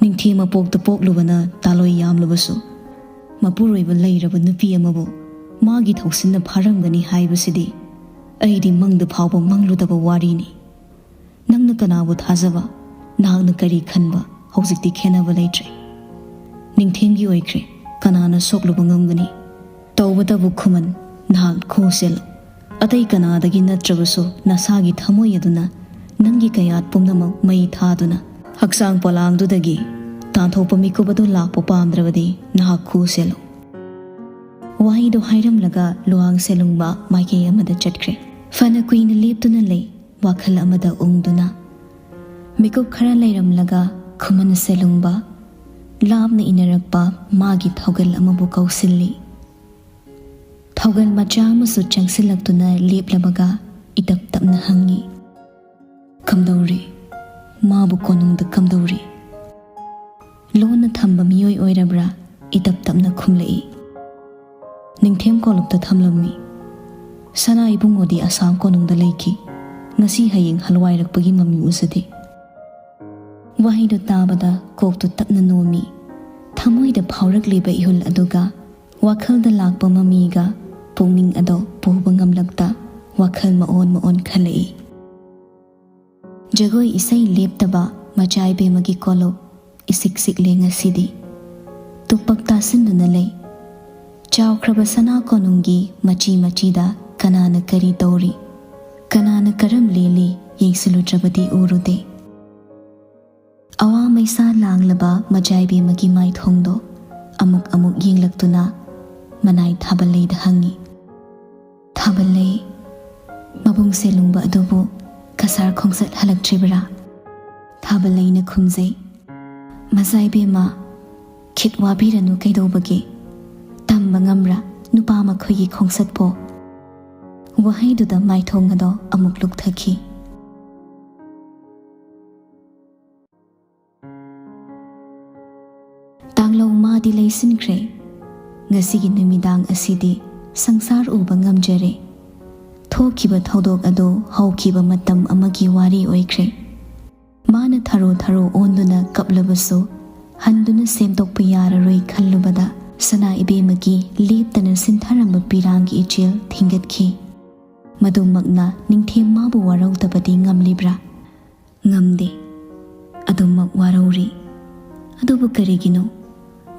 ꯅꯤꯡꯊꯦꯝ ꯃꯄꯣꯛꯇ ꯄꯣꯛꯂꯨꯕꯅ ꯇꯥꯂꯣꯏ ꯌꯥꯝꯂꯕꯁꯨ, ꯃꯄꯨꯔꯣꯏꯕ ꯂꯩꯔꯕ ꯅꯨꯄꯤ ꯑꯃꯕꯨ ꯃꯥꯒꯤ ꯊꯧꯁꯤꯟꯅ ꯐꯥꯔꯝꯒꯅꯤ ꯍꯥꯏꯕꯁꯤꯗꯤ ꯑꯩꯗꯤ ꯃꯪꯗ ꯐꯥꯎꯕ ꯃꯪꯂꯨꯗꯕ ꯋꯥꯔꯤꯅꯤ꯫ ꯅꯪꯅ ꯀꯅꯥꯕꯨ ꯊꯥꯖꯕ, ꯅꯍꯥꯛꯅ ꯀꯔꯤ ꯈꯟꯕ, ꯍꯧꯖꯤꯛꯇꯤ ꯈꯦꯟꯅꯕ ꯂꯩꯇ꯭ꯔꯦ꯫ ꯅꯤꯡꯊꯦꯝꯒꯤ ꯑꯣꯏꯈ꯭ꯔꯦ, ꯀꯅꯥꯅ ꯁꯣꯛꯂꯨꯕ ꯉꯝꯒꯅꯤ? ꯇꯧꯕꯇꯕꯨ ꯈꯨꯃꯟ, ꯅꯍꯥꯛ ꯈꯨ ꯁꯦꯜꯂꯨ꯫ ꯑꯇꯩ ꯀꯅꯥꯗꯒꯤ ꯅꯠꯇ꯭ꯔꯕꯁꯨ ꯅꯁꯥꯒꯤ ꯊꯃꯣꯏ ꯑꯗꯨꯅ ꯅꯪꯒꯤ ꯀꯌꯥꯠ ꯄꯨꯝꯅꯃꯛ ꯃꯩ ꯊꯥꯗꯨꯅ ꯍꯛꯆꯥꯡ ꯄꯣꯂꯥꯡꯗꯨꯗꯒꯤ ꯇꯥꯟꯊꯣꯛꯄ ꯃꯤꯀꯨꯞ ꯑꯗꯨ ꯂꯥꯛꯄ ꯄꯥꯝꯗ꯭ꯔꯕꯗꯤ ꯅꯍꯥꯛ ꯈꯨ ꯁꯦꯜꯂꯨ꯫" ꯋꯥꯍꯩꯗꯨ ꯍꯥꯏꯔꯝꯂꯒ ꯂꯨꯋꯥꯡ ꯁꯦꯂꯨꯡꯕ ꯃꯥꯏꯀꯩ ꯑꯃꯗ ꯆꯠꯈ꯭ꯔꯦ꯫ ꯐꯅ ꯀꯨꯏꯅ ꯂꯦꯞꯇꯨꯅ ꯂꯩ, ꯋꯥꯈꯜ ꯑꯃꯗ ꯎꯪꯗꯨꯅ꯫ ꯃꯤꯀꯨꯞ ꯈꯔ ꯂꯩꯔꯝꯂꯒ ꯈꯨꯃꯟ ꯁꯦꯂꯨꯡꯕ ꯂꯥꯞꯅ ꯏꯟꯅꯔꯛꯄ ꯃꯥꯒꯤ ꯊꯧꯒꯜ ꯑꯃꯕꯨ ꯀꯧꯁꯤꯜꯂꯤ꯫ ꯊꯧꯒꯜ ꯃꯆꯥ ꯑꯃꯁꯨ ꯆꯪꯁꯤꯜꯂꯛꯇꯨꯅ ꯂꯦꯞꯂꯕꯒ ꯏꯇꯞ ꯇꯞꯅ ꯍꯪꯉꯤ, "ꯀꯝꯗꯧꯔꯤ? ꯃꯥꯕꯨ ꯀꯣꯅꯨꯡꯗ ꯀꯝꯗꯧꯔꯤ?" ꯂꯣꯟꯅ ꯊꯝꯕ ꯃꯤꯑꯣꯏ ꯑꯣꯏꯔꯕ꯭ꯔꯥ? ꯏꯇꯞ ꯇꯞꯅ ꯈꯨꯝꯂꯛꯏ, "ꯅꯤꯡꯊꯦꯝ ꯀꯣꯂꯨꯞꯇ ꯊꯝꯂꯝꯃꯤ꯫ ꯁꯅꯥ ꯏꯕꯨꯡꯉꯣꯗꯤ ꯑꯁꯥꯝ ꯀꯣꯅꯨꯡꯗ ꯂꯩꯈꯤ꯫ ꯉꯁꯤ ꯍꯌꯦꯡ ꯍꯜꯋꯥꯏꯔꯛꯄꯒꯤ ꯃꯃꯤ ꯎꯖꯗꯦ꯫" ꯋꯥꯍꯩꯗꯨ ꯇꯥꯕꯗ ꯀꯣꯛꯇꯨ ꯇꯞꯅ ꯅꯣꯝꯃꯤ꯫ ꯊꯃꯣꯏꯗ ꯐꯥꯎꯔꯛꯂꯤꯕ ꯏꯍꯨꯜ ꯑꯗꯨꯒ ꯋꯥꯈꯜꯗ ꯂꯥꯛꯄ ꯃꯃꯤꯒ ꯄꯨꯛꯅꯤꯡ ꯑꯗꯣ ꯄꯨꯕ ꯉꯝꯂꯛꯇ ꯋꯥꯈꯜ ꯃꯑꯣꯟ ꯃꯑꯣꯟ ꯈꯜꯂꯛꯏ꯫ ꯖꯒꯣꯏ ꯏꯁꯩ ꯂꯦꯞꯇꯕ ꯃꯆꯥ ꯏꯕꯦꯝꯃꯒꯤ ꯀꯣꯂꯨꯞ꯫ ꯏꯁꯤꯛ ꯁꯤꯛꯂꯦ ꯉꯁꯤꯗꯤ꯫ ꯇꯨꯄꯛ ꯇꯥꯁꯤꯟꯗꯨꯅ ꯂꯩ꯫ ꯆꯥꯎꯈ꯭ꯔꯕ ꯁꯅꯥ ꯀꯣꯅꯨꯡꯒꯤ ꯃꯆꯤ ꯃꯆꯤꯗ ꯀꯅꯥꯅ ꯀꯔꯤ ꯇꯧꯔꯤ, ꯀꯅꯥꯅ ꯀꯔꯝ ꯂꯦꯜꯂꯤ, ꯌꯦꯡꯁꯤꯜꯂꯨꯗ꯭ꯔꯕꯗꯤ ꯎꯔꯨꯗꯦ꯫ ꯑꯋꯥ ꯃꯩꯁꯥ ꯂꯥꯡꯂꯕ ꯃꯖꯥꯏꯕꯦꯝꯃꯒꯤ ꯃꯥꯏꯊꯣꯡꯗꯣ ꯑꯃꯨꯛ ꯑꯃꯨꯛ ꯌꯦꯡꯂꯛꯇꯨꯅ ꯃꯅꯥꯏ ꯊꯥꯕꯜꯂꯩꯗ ꯍꯪꯉꯤ꯫ ꯊꯥꯕꯜꯂꯩ, ꯃꯕꯨꯡꯁꯦ ꯂꯨꯡꯕ ꯑꯗꯨꯕꯨ ꯀꯁꯥꯔ ꯈꯣꯡꯆꯠ ꯍꯜꯂꯛꯇ꯭ꯔꯤꯕꯔꯥ? ꯊꯥꯕꯜꯂꯩꯅ ꯈꯨꯝꯖꯩ, "ꯃꯖꯥꯏꯕꯦꯝꯃ, ꯈꯤꯠ ꯋꯥꯕꯤꯔꯅꯨ, ꯀꯩꯗꯧꯕꯒꯦ? ꯇꯝꯕ ꯉꯝꯕ꯭ꯔꯥ ꯅꯨꯄꯥ ꯃꯈꯣꯏꯒꯤ ꯈꯣꯡꯆꯠꯄꯣ?" ꯋꯥꯍꯩꯗꯨꯗ ꯃꯥꯏꯊꯣꯡ ꯑꯗꯣ ꯑꯃꯨꯛ ꯂꯨꯞꯊꯈꯤ꯫ ꯇꯥꯡꯂꯧ ꯃꯥꯗꯤ ꯂꯩꯁꯤꯟꯈ꯭ꯔꯦ꯫ ꯉꯁꯤꯒꯤ ꯅꯨꯃꯤꯗꯥꯡ ꯑꯁꯤꯗꯤ ꯁꯪꯁꯥꯔ ꯎꯕ ꯉꯝꯖꯔꯦ꯫ ꯊꯣꯛꯈꯤꯕ ꯊꯧꯗꯣꯛ ꯑꯗꯨ ꯍꯧꯈꯤꯕ ꯃꯇꯝ ꯑꯃꯒꯤ ꯋꯥꯔꯤ ꯑꯣꯏꯈ꯭ꯔꯦ꯫ ꯃꯥꯅ ꯊꯔꯣ ꯊꯔꯣ ꯑꯣꯟꯗꯨꯅ ꯀꯞꯂꯕꯁꯨ, ꯍꯟꯗꯨꯅ ꯁꯦꯝꯗꯣꯛꯄ ꯌꯥꯔꯔꯣꯏ ꯈꯜꯂꯨꯕꯗ, ꯁꯅꯥ ꯏꯕꯦꯝꯃꯒꯤ ꯂꯦꯞꯇꯅ ꯁꯤꯟꯊꯔꯝꯕ ꯄꯤꯔꯥꯡꯒꯤ ꯏꯆꯦꯜ ꯊꯤꯡꯒꯠꯈꯤ꯫ ꯃꯗꯨꯃꯛꯅ ꯅꯤꯡꯊꯦꯝ ꯃꯥꯕꯨ ꯋꯥꯔꯧꯗꯕꯗꯤ ꯉꯝꯂꯤꯕ꯭ꯔꯥ? ꯉꯝꯗꯦ꯫ ꯑꯗꯨꯃꯛ ꯋꯥꯔꯧꯔꯤ꯫ ꯑꯗꯨꯕꯨ ꯀꯔꯤꯒꯤꯅꯣ?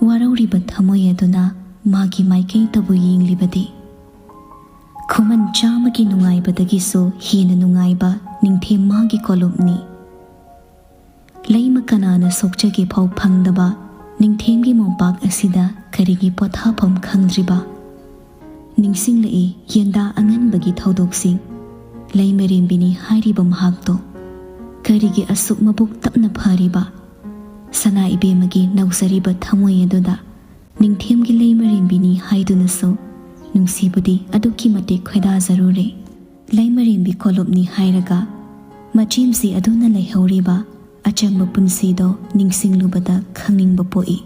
ꯋꯥꯔꯧꯔꯤꯕ ꯊꯃꯣꯏ ꯑꯗꯨꯅ ꯃꯥꯒꯤ ꯃꯥꯏꯀꯩꯗꯕꯨ ꯌꯦꯡꯂꯤꯕꯗꯤ꯫ ꯈꯨꯃꯟ ꯆꯥꯝꯃꯒꯤ ꯅꯨꯡꯉꯥꯏꯕꯗꯒꯤꯁꯨ ꯍꯦꯟꯅ ꯅꯨꯡꯉꯥꯏꯕ ꯅꯤꯡꯊꯦꯝ ꯃꯥꯒꯤ ꯀꯣꯂꯨꯞꯅꯤ꯫ ꯂꯩꯃ ꯀꯅꯥꯅ ꯁꯣꯛꯆꯒꯦ ꯐꯥꯎ ꯐꯪꯗꯕ ꯅꯤꯡꯊꯦꯝꯒꯤ ꯃꯣꯝꯄꯥꯛ ꯑꯁꯤꯗ ꯀꯔꯤꯒꯤ ꯄꯣꯊꯥꯐꯝ ꯈꯪꯗ꯭ꯔꯤꯕ? ꯅꯤꯡꯁꯤꯡꯂꯛꯏ ꯌꯦꯟꯗꯥ ꯑꯉꯟꯕꯒꯤ ꯊꯧꯗꯣꯛꯁꯤꯡ꯫ ꯂꯩꯃꯔꯦꯝꯕꯤꯅꯤ ꯍꯥꯏꯔꯤꯕ ꯃꯍꯥꯛꯇꯣ ꯀꯔꯤꯒꯤ ꯑꯁꯨꯛ ꯃꯕꯨꯛ ꯇꯞꯅ ꯐꯔꯤꯕ? ꯁꯅꯥ ꯏꯕꯦꯝꯃꯒꯤ ꯅꯧꯖꯔꯤꯕ ꯊꯃꯣꯏ ꯑꯗꯨꯗ ꯅꯤꯡꯊꯦꯝꯒꯤ ꯂꯩꯃꯔꯦꯝꯕꯤꯅꯤ ꯍꯥꯏꯗꯨꯅꯁꯨ ꯅꯨꯡꯁꯤꯕꯨꯗꯤ ꯑꯗꯨꯛꯀꯤ ꯃꯇꯤꯛ ꯈꯣꯏꯗꯥꯖꯔꯨꯔꯦ꯫ ꯂꯩꯃꯔꯦꯝꯕꯤ ꯀꯣꯂꯨꯞꯅꯤ ꯍꯥꯏꯔꯒ ꯃꯆꯦꯝꯁꯤ ꯑꯗꯨꯅ ꯂꯩꯍꯧꯔꯤꯕ ꯑꯆꯝꯕ ꯄꯨꯟꯁꯤꯗꯣ ꯅꯤꯡꯁꯤꯡꯂꯨꯕꯗ ꯈꯪꯅꯤꯡꯕ ꯄꯣꯛꯏ꯫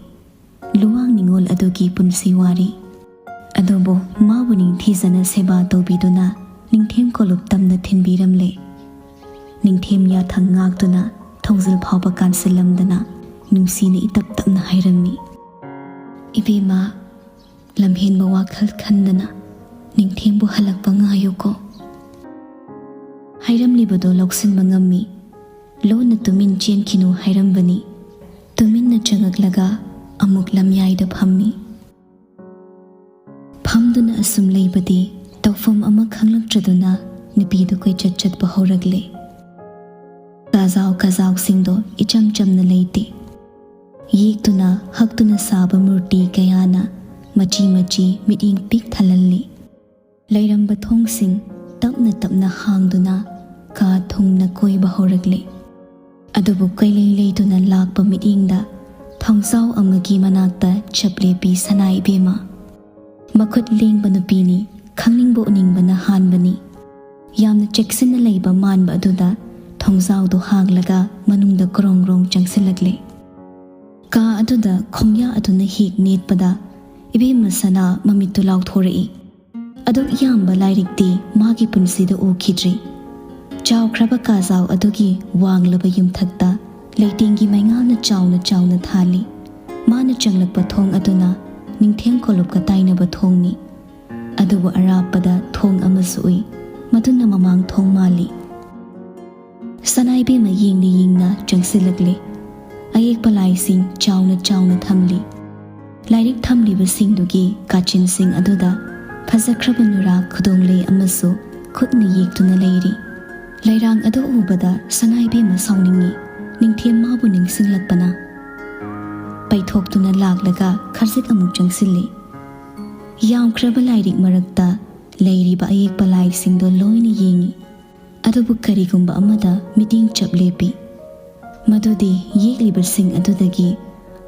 ꯂꯨꯋꯥꯡ ꯅꯤꯉꯣꯜ ꯑꯗꯨꯒꯤ ꯄꯨꯟꯁꯤ ꯋꯥꯔꯤ꯫ ꯑꯗꯨꯕꯨ ꯃꯥꯕꯨ ꯅꯤꯡꯊꯤꯖꯅ ꯁꯦꯕꯥ ꯇꯧꯕꯤꯗꯨꯅ ꯅꯤꯡꯊꯦꯝ ꯀꯣꯂꯨꯞ ꯇꯝꯅ ꯊꯤꯟꯕꯤꯔꯝꯂꯦ꯫ ꯅꯤꯡꯊꯦꯝ ꯌꯥꯊꯪ ꯉꯥꯛꯇꯨꯅ ꯊꯣꯡꯖꯤꯜ ꯐꯥꯎꯕ ꯀꯥꯟꯁꯤꯜꯂꯝꯗꯅ ꯅꯨꯡꯁꯤꯅ ꯏꯇꯞ ꯇꯞꯅ ꯍꯥꯏꯔꯝꯃꯤ, "ꯏꯕꯦꯝꯃ, ꯂꯝꯍꯦꯟꯕ ꯋꯥꯈꯜ ꯈꯟꯗꯅ ꯅꯤꯡꯊꯦꯝꯕꯨ ꯍꯜꯂꯛꯄ ꯉꯥꯏꯌꯨꯀꯣ"꯫ ꯍꯥꯏꯔꯝꯂꯤꯕꯗꯣ ꯂꯧꯁꯤꯟꯕ ꯉꯝꯃꯤ꯫ ꯂꯣꯟꯅ ꯇꯨꯃꯤꯟ ꯆꯦꯟꯈꯤꯅꯨ ꯍꯥꯏꯔꯝꯕꯅꯤ꯫ ꯇꯨꯃꯤꯟꯅ ꯆꯪꯉꯛꯂꯒ ꯑꯃꯨꯛ ꯂꯝꯌꯥꯏꯗ ꯐꯝꯃꯤ꯫ ꯐꯝꯗꯨꯅ ꯑꯁꯨꯝ ꯂꯩꯕꯗꯤ ꯇꯧꯐꯝ ꯑꯃ ꯈꯪꯂꯛꯇ꯭ꯔꯗꯨꯅ ꯅꯨꯄꯤꯗꯨ ꯀꯣꯏꯆꯠ ꯆꯠꯄ ꯍꯧꯔꯛꯂꯦ꯫ ꯀꯥꯖꯥꯎ ꯀꯥꯖꯥꯎꯁꯤꯡꯗꯣ ꯏꯆꯝ ꯆꯝꯅ ꯂꯩꯇꯦ꯫ ꯌꯦꯛꯇꯨꯅ ꯍꯛꯇꯨꯅ ꯁꯥꯕ ꯃꯨꯔꯇꯤ ꯀꯌꯥꯅ ꯃꯆꯤ ꯃꯆꯤ ꯃꯤꯠꯌꯦꯡ ꯄꯤꯛ ꯊꯜꯍꯜꯂꯤ꯫ ꯂꯩꯔꯝꯕ ꯊꯣꯡꯁꯤꯡ ꯇꯞꯅ ꯇꯞꯅ ꯍꯥꯡꯗꯨꯅ ꯀꯥ ꯊꯨꯡꯅ ꯀꯣꯏꯕ ꯍꯧꯔꯛꯂꯦ꯫ ꯑꯗꯨꯕꯨ ꯀꯩꯂꯩ ꯂꯩꯇꯨꯅ ꯂꯥꯛꯄ ꯃꯤꯠꯌꯦꯡꯗ ꯊꯣꯡꯖꯥꯎ ꯑꯃꯒꯤ ꯃꯅꯥꯛꯇ ꯆꯞ ꯂꯦꯞꯄꯤ ꯁꯅꯥ ꯏꯕꯦꯝꯃ꯫ ꯃꯈꯨꯠ ꯂꯦꯡꯕ ꯅꯨꯄꯤꯅꯤ, ꯈꯪꯅꯤꯡꯕ ꯎꯅꯤꯡꯕꯅ ꯍꯥꯟꯕꯅꯤ꯫ ꯌꯥꯝꯅ ꯆꯦꯛꯁꯤꯟꯅ ꯂꯩꯕ ꯃꯥꯟꯕ ꯑꯗꯨꯗ ꯊꯣꯡꯖꯥꯎꯗꯨ ꯍꯥꯡꯂꯒ ꯃꯅꯨꯡꯗ ꯀ꯭ꯔꯣꯡ ꯀ꯭ꯔꯣꯡ ꯆꯪꯁꯤꯜꯂꯛꯂꯦ꯫ ꯀꯥ ꯑꯗꯨꯗ ꯈꯣꯡꯌꯥ ꯑꯗꯨꯅ ꯍꯦꯛ ꯅꯦꯠꯄꯗ ꯏꯕꯦꯝꯃ ꯁꯅꯥ ꯃꯃꯤꯠꯇꯨ ꯂꯥꯎꯊꯣꯔꯛꯏ꯫ ꯑꯗꯨꯛ ꯌꯥꯝꯕ ꯂꯥꯏꯔꯤꯛꯇꯤ ꯃꯥꯒꯤ ꯄꯨꯟꯁꯤꯗ ꯎꯈꯤꯗ꯭ꯔꯤ꯫ ꯆꯥꯎꯈ꯭ꯔꯕ ꯀꯥꯖꯥꯎ ꯑꯗꯨꯒꯤ ꯋꯥꯡꯂꯕ ꯌꯨꯝꯊꯛꯇ ꯂꯩꯇꯦꯡꯒꯤ ꯃꯩꯉꯥꯜꯅ ꯆꯥꯎꯅ ꯆꯥꯎꯅ ꯊꯥꯜꯂꯤ꯫ ꯃꯥꯅ ꯆꯪꯂꯛꯄ ꯊꯣꯡ ꯑꯗꯨꯅ ꯅꯤꯡꯊꯦꯝ ꯀꯣꯂꯨꯞꯀ ꯇꯥꯏꯅꯕ ꯊꯣꯡꯅꯤ꯫ ꯑꯗꯨꯕꯨ ꯑꯔꯥꯞꯄꯗ ꯊꯣꯡ ꯑꯃꯁꯨ ꯎꯏ꯫ ꯃꯗꯨꯅ ꯃꯃꯥꯡ ꯊꯣꯡ ꯃꯥꯜꯂꯤ꯫ ꯁꯅꯥ ꯏꯕꯦꯝꯃ ꯌꯦꯡꯅ ꯌꯦꯡꯅ ꯆꯪꯁꯤꯜꯂꯛꯂꯦ꯫ ꯑꯌꯦꯛꯄ ꯂꯥꯏꯁꯤꯡ ꯆꯥꯎꯅ ꯆꯥꯎꯅ ꯊꯝꯂꯤ꯫ ꯂꯥꯏꯔꯤꯛ ꯊꯝꯂꯤꯕꯁꯤꯡꯗꯨꯒꯤ ꯀꯥꯆꯤꯟꯁꯤꯡ ꯑꯗꯨꯗ ꯐꯖꯈ꯭ꯔꯕ ꯅꯨꯔꯥ ꯈꯨꯗꯣꯡꯂꯩ ꯑꯃꯁꯨ ꯈꯨꯠꯅ ꯌꯦꯛꯇꯨꯅ ꯂꯩꯔꯤ꯫ ꯂꯩꯔꯥꯡ ꯑꯗꯨ ꯎꯕꯗ ꯁꯅꯥ ꯏꯕꯦꯝꯃ ꯁꯥꯎꯅꯤꯡꯉꯤ꯫ ꯅꯤꯡꯊꯦꯝ ꯃꯥꯕꯨ ꯅꯤꯡꯁꯤꯡꯂꯛꯄꯅ ꯄꯩꯊꯣꯛꯇꯨꯅ ꯂꯥꯛꯂꯒ ꯈꯖꯤꯛ ꯑꯃꯨꯛ ꯆꯪꯁꯤꯜꯂꯤ꯫ ꯌꯥꯝꯈ꯭ꯔꯕ ꯂꯥꯏꯔꯤꯛ ꯃꯔꯛꯇ ꯂꯩꯔꯤꯕ ꯑꯌꯦꯛꯄ ꯂꯥꯏꯁꯤꯡꯗꯣ ꯂꯣꯏꯅ ꯌꯦꯡꯉꯤ꯫ ꯑꯗꯨꯕꯨ ꯀꯔꯤꯒꯨꯝꯕ ꯑꯃꯗ ꯃꯤꯠꯌꯦꯡ ꯆꯞ ꯂꯦꯞꯄꯤ꯫ ꯃꯗꯨꯗꯤ ꯌꯦꯛꯂꯤꯕꯁꯤꯡ ꯑꯗꯨꯗꯒꯤ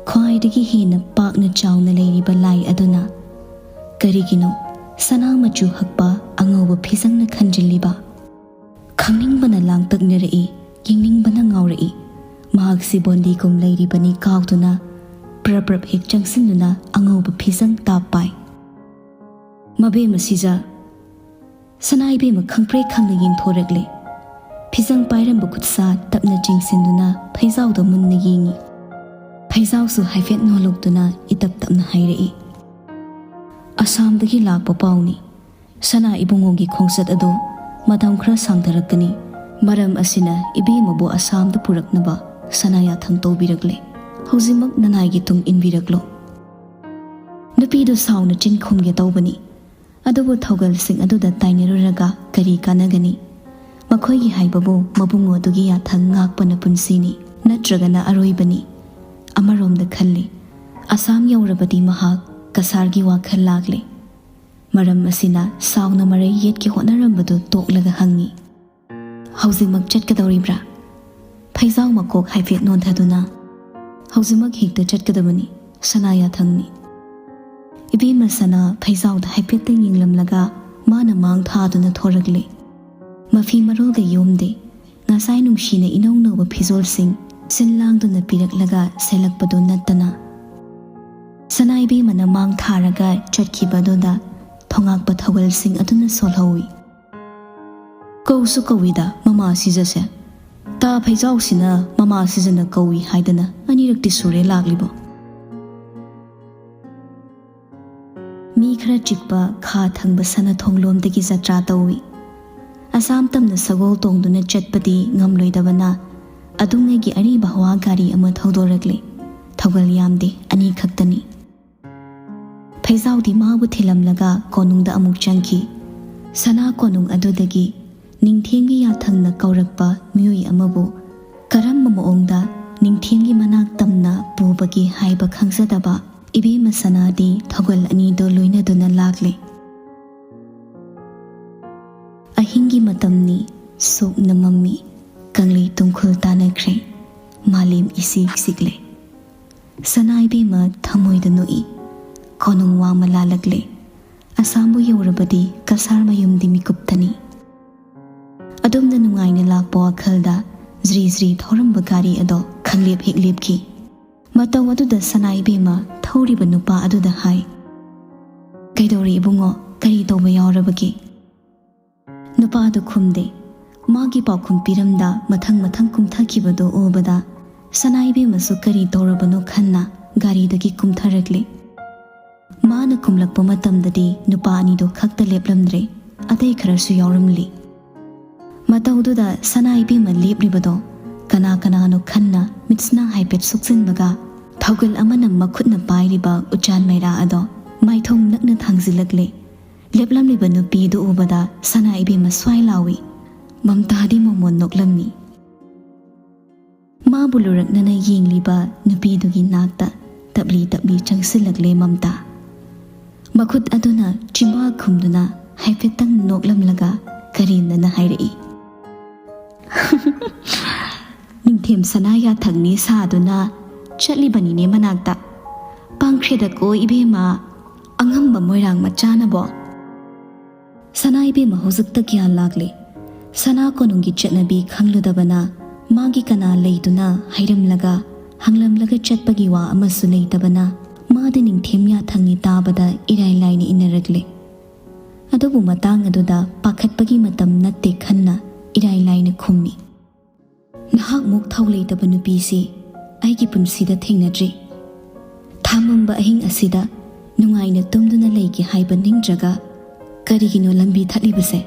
ꯈ꯭ꯋꯥꯏꯗꯒꯤ ꯍꯦꯟꯅ ꯄꯥꯛꯅ ꯆꯥꯎꯅ ꯂꯩꯔꯤꯕ ꯂꯥꯏ ꯑꯗꯨꯅ꯫ ꯀꯔꯤꯒꯤꯅꯣ ꯁꯅꯥ ꯃꯆꯨ ꯍꯛꯄ ꯑꯉꯧꯕ ꯐꯤꯖꯪꯅ ꯈꯟꯖꯤꯜꯂꯤꯕ? ꯈꯪꯅꯤꯡꯕꯅ ꯂꯥꯡꯇꯛꯅꯔꯛꯏ, ꯌꯦꯡꯅꯤꯡꯕꯅ ꯉꯥꯎꯔꯛꯏ꯫ ꯃꯍꯥꯛꯁꯤ ꯕꯣꯟꯗꯤꯒꯨꯝ ꯂꯩꯔꯤꯕꯅꯤ ꯀꯥꯎꯗꯨꯅ ꯄ꯭ꯔꯞ ꯄ꯭ꯔꯞ ꯍꯦꯛ ꯆꯪꯁꯤꯟꯗꯨꯅ ꯑꯉꯧꯕ ꯐꯤꯖꯪ ꯇꯥꯞ ꯄꯥꯏ꯫ ꯃꯕꯦꯝ ꯑꯁꯤꯖ ꯁꯅꯥ ꯏꯕꯦꯝꯃ ꯈꯪꯄ꯭ꯔꯦꯛ ꯈꯪꯅ ꯌꯦꯡꯊꯣꯔꯛꯂꯦ꯫ ꯐꯤꯖꯪ ꯄꯥꯏꯔꯝꯕ ꯈꯨꯠꯁꯥ ꯇꯞꯅ ꯆꯤꯡꯁꯤꯟꯗꯨꯅ ꯐꯩꯖꯥꯎꯗ ꯃꯨꯟꯅ ꯌꯦꯡꯉꯤ꯫ ꯐꯩꯖꯥꯎꯁꯨ ꯍꯥꯏꯐꯦꯠ ꯅꯣꯜꯂꯨꯛꯇꯨꯅ ꯏꯇꯞ ꯇꯞꯅ ꯍꯥꯏꯔꯛꯏ, "ꯑꯁꯥꯝꯗꯒꯤ ꯂꯥꯛꯄ ꯄꯥꯎꯅꯤ꯫ ꯁꯅꯥ ꯏꯕꯨꯡꯉꯣꯒꯤ ꯈꯣꯡꯆꯠ ꯑꯗꯨ ꯃꯇꯝ ꯈꯔ ꯁꯥꯡꯊꯔꯛꯀꯅꯤ꯫ ꯃꯔꯝ ꯑꯁꯤꯅ ꯏꯕꯦꯝꯃꯕꯨ ꯑꯁꯥꯝꯗ ꯄꯨꯔꯛꯅꯕ ꯁꯅꯥ ꯌꯥꯊꯪ ꯇꯧꯕꯤꯔꯛꯂꯦ꯫ "ꯍꯧꯖꯤꯛꯃꯛ ꯅꯅꯥꯏꯒꯤ ꯇꯨꯡ ꯏꯟꯕꯤꯔꯛꯂꯣ꯫" ꯅꯨꯄꯤꯗꯨ ꯁꯥꯎꯅ ꯆꯤꯟ ꯈꯨꯝꯒꯦ ꯇꯧꯕꯅꯤ, ꯑꯗꯨꯕꯨ ꯊꯧꯒꯜꯁꯤꯡ ꯑꯗꯨꯗ ꯇꯥꯏꯅꯔꯨꯔꯒ ꯀꯔꯤ ꯀꯥꯟꯅꯒꯅꯤ? ꯃꯈꯣꯏꯒꯤ ꯍꯥꯏꯕꯕꯨ ꯃꯕꯨꯡꯉꯣ ꯑꯗꯨꯒꯤ ꯌꯥꯊꯪ ꯉꯥꯛꯄꯅ ꯄꯨꯟꯁꯤꯅꯤ, ꯅꯠꯇ꯭ꯔꯒꯅ ꯑꯔꯣꯏꯕꯅꯤ꯫ ꯑꯃꯔꯣꯝꯗ ꯈꯜꯂꯤ, ꯑꯁꯥꯝ ꯌꯧꯔꯕꯗꯤ ꯃꯍꯥꯛ ꯀꯁꯥꯔꯒꯤ ꯋꯥꯈꯜ ꯂꯥꯛꯂꯦ꯫ ꯃꯔꯝ ꯑꯁꯤꯅ ꯁꯥꯎꯅ ꯃꯔꯩ ꯌꯦꯠꯀꯦ ꯍꯣꯠꯅꯔꯝꯕꯗꯨ ꯇꯣꯛꯂꯒ ꯍꯪꯉꯤ, "ꯍꯧꯖꯤꯛꯃꯛ ꯆꯠꯀꯗꯧꯔꯤꯕ꯭ꯔꯥ?" ꯐꯩꯖꯥꯎ ꯃꯀꯣꯛ ꯍꯥꯏꯐꯦꯠ ꯅꯣꯟꯊꯗꯨꯅ, "ꯍꯧꯖꯤꯛꯃꯛ ꯍꯦꯛꯇ ꯆꯠꯀꯗꯕꯅꯤ, ꯁꯅꯥ ꯌꯥꯊꯪꯅꯤ꯫" ꯏꯕꯦꯝꯃ ꯁꯅꯥ ꯐꯩꯖꯥꯎꯗ ꯍꯥꯏꯐꯦꯠꯇ ꯌꯦꯡꯂꯝꯂꯒ ꯃꯥꯅ ꯃꯥꯡ ꯊꯥꯗꯨꯅ ꯊꯣꯔꯛꯂꯦ꯫ ꯃꯐꯤ ꯃꯔꯣꯜꯒ ꯌꯣꯝꯗꯦ, ꯉꯁꯥꯏ ꯅꯨꯡꯁꯤꯅ ꯏꯅꯧ ꯅꯧꯕ ꯐꯤꯖꯣꯜꯁꯤꯡ ꯁꯤꯜ ꯂꯥꯡꯗꯨꯅ ꯄꯤꯔꯛꯂꯒ ꯁꯦꯠꯂꯛꯄꯗꯨ ꯅꯠꯇꯅ꯫ ꯁꯅꯥ ꯏꯕꯦꯝꯃꯅ ꯃꯥꯡ ꯊꯥꯔꯒ ꯆꯠꯈꯤꯕ ꯑꯗꯨꯗ ꯊꯣꯉꯥꯛꯄ ꯊꯧꯒꯜꯁꯤꯡ ꯑꯗꯨꯅ ꯁꯣꯜꯍꯧꯏ꯫ "ꯀꯧꯁꯨ ꯀꯧꯏꯗ ꯃꯃꯥ ꯁꯤꯖꯁꯦ꯫ ꯇꯥ ꯐꯩꯖꯥꯎꯁꯤꯅ ꯃꯃꯥ ꯁꯤꯖꯅ ꯀꯧꯏ ꯍꯥꯏꯗꯅ ꯑꯅꯤꯔꯛꯇꯤ ꯁꯨꯔꯦ ꯂꯥꯛꯂꯤꯕ꯫" ꯃꯤ ꯈꯔ ꯆꯤꯛꯄ ꯈꯥ ꯊꯪꯕ ꯁꯅꯥꯊꯣꯡꯂꯣꯝꯗꯒꯤ ꯖꯇ꯭ꯔꯥ ꯇꯧꯏ꯫ ꯑꯁꯥꯝ ꯇꯝꯅ ꯁꯒꯣꯜ ꯇꯣꯡꯗꯨꯅ ꯆꯠꯄꯗꯤ ꯉꯝꯂꯣꯏꯗꯕꯅ, ꯑꯗꯨꯉꯩꯒꯤ ꯑꯔꯤꯕ ꯍꯋꯥ ꯒꯥꯔꯤ ꯑꯃ ꯊꯧꯗꯣꯔꯛꯂꯦ꯫ ꯊꯧꯒꯜ ꯌꯥꯝꯗꯦ, ꯑꯅꯤ ꯈꯛꯇꯅꯤ꯫ ꯐꯩꯖꯥꯎꯗꯤ ꯃꯥꯕꯨ ꯊꯤꯜꯂꯝꯂꯒ ꯀꯣꯅꯨꯡꯗ ꯑꯃꯨꯛ ꯆꯪꯈꯤ꯫ ꯁꯅꯥ ꯀꯣꯅꯨꯡ ꯑꯗꯨꯗꯒꯤ ꯅꯤꯡꯊꯦꯝꯒꯤ ꯌꯥꯊꯪꯅ ꯀꯧꯔꯛꯄ ꯃꯤꯑꯣꯏ ꯑꯃꯕꯨ ꯀꯔꯝꯕ ꯃꯑꯣꯡꯗ ꯅꯤꯡꯊꯦꯝꯒꯤ ꯃꯅꯥꯛ ꯇꯝꯅ ꯄꯨꯕꯒꯦ ꯍꯥꯏꯕ ꯈꯪꯖꯗꯕ ꯏꯕꯦꯝꯃ ꯁꯅꯥꯗꯤ ꯊꯧꯒꯜ ꯑꯅꯤꯗꯨ ꯂꯣꯏꯅꯗꯨꯅ ꯂꯥꯛꯂꯦ꯫ ꯑꯍꯤꯡꯒꯤ ꯃꯇꯝꯅꯤ, ꯁꯣꯛꯅ ꯃꯝꯃꯤ, ꯀꯪꯂꯩ ꯇꯨꯡꯈꯨꯜ ꯇꯥꯅꯈ꯭ꯔꯦ, ꯃꯥꯂꯦꯝ ꯏꯁꯤꯛ ꯁꯤꯛꯂꯦ꯫ ꯁꯅꯥ ꯏꯕꯦꯝꯃ ꯊꯃꯣꯏꯗ ꯅꯣꯛꯏ꯫ ꯀꯣꯅꯨꯡ ꯋꯥꯡꯃ ꯂꯥꯜꯂꯛꯂꯦ꯫ ꯑꯁꯥꯝꯕꯨ ꯌꯧꯔꯕꯗꯤ ꯀꯁꯥꯔ ꯃꯌꯨꯝꯗꯤ ꯃꯤꯀꯨꯞꯇꯅꯤ꯫ ꯑꯗꯨꯝꯅ ꯅꯨꯡꯉꯥꯏꯅ ꯂꯥꯛꯄ ꯋꯥꯈꯜꯗ ꯖ꯭ꯔꯤ ꯖ꯭ꯔꯤ ꯊꯧꯔꯝꯕ ꯒꯥꯔꯤ ꯑꯗꯣ ꯈꯪꯂꯦꯞ ꯍꯦꯛ ꯂꯦꯞꯈꯤ꯫ ꯃꯇꯧ ꯑꯗꯨꯗ ꯁꯅꯥ ꯏꯕꯦꯝꯃ ꯊꯧꯔꯤꯕ ꯅꯨꯄꯥ ꯑꯗꯨꯗ ꯍꯥꯏ, "ꯀꯩꯗꯧꯔꯦ ꯏꯕꯨꯡꯉꯣ? ꯀꯔꯤ ꯇꯧꯕ ꯌꯥꯎꯔꯕꯒꯦ?" ꯅꯨꯄꯥ ꯑꯗꯨ ꯈꯨꯝꯗꯦ꯫ ꯃꯥꯒꯤ ꯄꯥꯎꯈꯨꯝ ꯄꯤꯔꯝꯗ ꯃꯊꯪ ꯃꯊꯪ ꯀꯨꯝꯊꯈꯤꯕꯗꯨ ꯎꯕꯗ ꯁꯅꯥ ꯏꯕꯦꯝꯃꯁꯨ ꯀꯔꯤ ꯇꯧꯔꯕꯅꯣ ꯈꯟꯅ ꯒꯥꯔꯤꯗꯒꯤ ꯀꯨꯝꯊꯔꯛꯂꯦ꯫ ꯃꯥꯅ ꯀꯨꯝꯂꯛꯄ ꯃꯇꯝꯗꯗꯤ ꯅꯨꯄꯥ ꯑꯅꯤꯗꯨ ꯈꯛꯇ ꯂꯦꯞꯂꯝꯗ꯭ꯔꯦ, ꯑꯇꯩ ꯈꯔꯁꯨ ꯌꯥꯎꯔꯝꯂꯤ꯫ ꯃꯇꯧꯗꯨꯗ ꯁꯅꯥ ꯏꯕꯦꯝꯃ ꯂꯦꯞꯂꯤꯕꯗꯣ ꯀꯅꯥ ꯀꯅꯥꯅꯣ ꯈꯟꯅ ꯃꯤꯠꯁꯅꯥ ꯍꯥꯏꯐꯦꯠ ꯁꯣꯛꯆꯤꯟꯕꯒ, ꯊꯧꯒꯜ ꯑꯃꯅ ꯃꯈꯨꯠꯅ ꯄꯥꯏꯔꯤꯕ ꯎꯆꯥꯟ ꯃꯩꯔꯥ ꯑꯗꯣ ꯃꯥꯏꯊꯣꯡ ꯅꯛꯅ ꯊꯥꯡꯖꯤꯜꯂꯛꯂꯦ꯫ ꯂꯦꯞꯂꯝꯂꯤꯕ ꯅꯨꯄꯤꯗꯨ ꯎꯕꯗ ꯁꯅꯥ ꯏꯕꯦꯝꯃ ꯁ꯭ꯋꯥꯏ ꯂꯥꯎꯏ꯫ ꯃꯝꯇꯥꯗꯤ ꯃꯣꯃꯣꯟ ꯅꯣꯛꯂꯝꯃꯤ꯫ ꯃꯥꯕꯨ ꯂꯨꯔꯛꯅꯅ ꯌꯦꯡꯂꯤꯕ ꯅꯨꯄꯤꯗꯨꯒꯤ ꯅꯥꯛꯇ ꯇꯞꯂꯤ ꯇꯞꯂꯤ ꯆꯪꯁꯤꯜꯂꯛꯂꯦ ꯃꯝꯇꯥ꯫ ꯃꯈꯨꯠ ꯑꯗꯨꯅ ꯆꯤꯝꯕꯥꯜ ꯈꯨꯝꯗꯨꯅ ꯍꯥꯏꯐꯦꯠꯇꯪ ꯅꯣꯛꯂꯝꯂꯒ ꯀꯔꯦꯝꯅꯅ ꯍꯥꯏꯔꯛꯏ, "ꯅꯤꯡꯊꯦꯝ ꯁꯅꯥ ꯌꯥꯊꯪꯅꯤ ꯁꯥꯗꯨꯅ ꯆꯠꯂꯤꯕꯅꯤꯅꯦ ꯃꯅꯥꯛꯇ꯫ ꯄꯥꯡꯈ꯭ꯔꯦꯗꯀꯣ ꯏꯕꯦꯝꯃ, ꯑꯉꯝꯕ ꯃꯣꯏꯔꯥꯡ ꯃꯆꯥꯅꯕꯣ!" ꯁꯅꯥ ꯏꯕꯦꯝꯃ ꯍꯧꯖꯤꯛꯇ ꯒ꯭ꯌꯥꯟ ꯂꯥꯛꯂꯦ꯫ ꯁꯅꯥ ꯀꯣꯅꯨꯡꯒꯤ ꯆꯠꯅꯕꯤ ꯈꯪꯂꯨꯗꯕꯅ, ꯃꯥꯒꯤ ꯀꯅꯥ ꯂꯩꯗꯨꯅ ꯍꯥꯏꯔꯝꯂꯒ ꯍꯪꯂꯝꯂꯒ ꯆꯠꯄꯒꯤ ꯋꯥ ꯑꯃꯁꯨ ꯂꯩꯇꯕꯅ, ꯃꯥꯗꯤ ꯅꯤꯡꯊꯦꯝ ꯌꯥꯊꯪꯅꯤ ꯇꯥꯕꯗ ꯏꯔꯥꯏ ꯂꯥꯏꯅ ꯏꯟꯅꯔꯛꯂꯦ꯫ ꯑꯗꯨꯕꯨ ꯃꯇꯥꯡ ꯑꯗꯨꯗ ꯄꯥꯈꯠꯄꯒꯤ ꯃꯇꯝ ꯅꯠꯇꯦ ꯈꯟꯅ ꯏꯔꯥꯏ ꯂꯥꯏꯅ ꯈꯨꯝꯃꯤ, "ꯅꯍꯥꯛ ꯃꯨꯛ ꯊꯧ ꯂꯩꯇꯕ ꯅꯨꯄꯤꯁꯤ ꯑꯩꯒꯤ ꯄꯨꯟꯁꯤꯗ ꯊꯦꯡꯅꯗ꯭ꯔꯤ꯫ ꯊꯥꯃꯝꯕ ꯑꯍꯤꯡ ꯑꯁꯤꯗ ꯅꯨꯡꯉꯥꯏꯅ ꯇꯨꯝꯗꯨꯅ ꯂꯩꯒꯦ ꯍꯥꯏꯕ ꯅꯤꯡꯗ꯭ꯔꯒ ꯀꯔꯤꯒꯤꯅꯣ ꯂꯝꯕꯤ ꯊꯠꯂꯤꯕꯁꯦ?"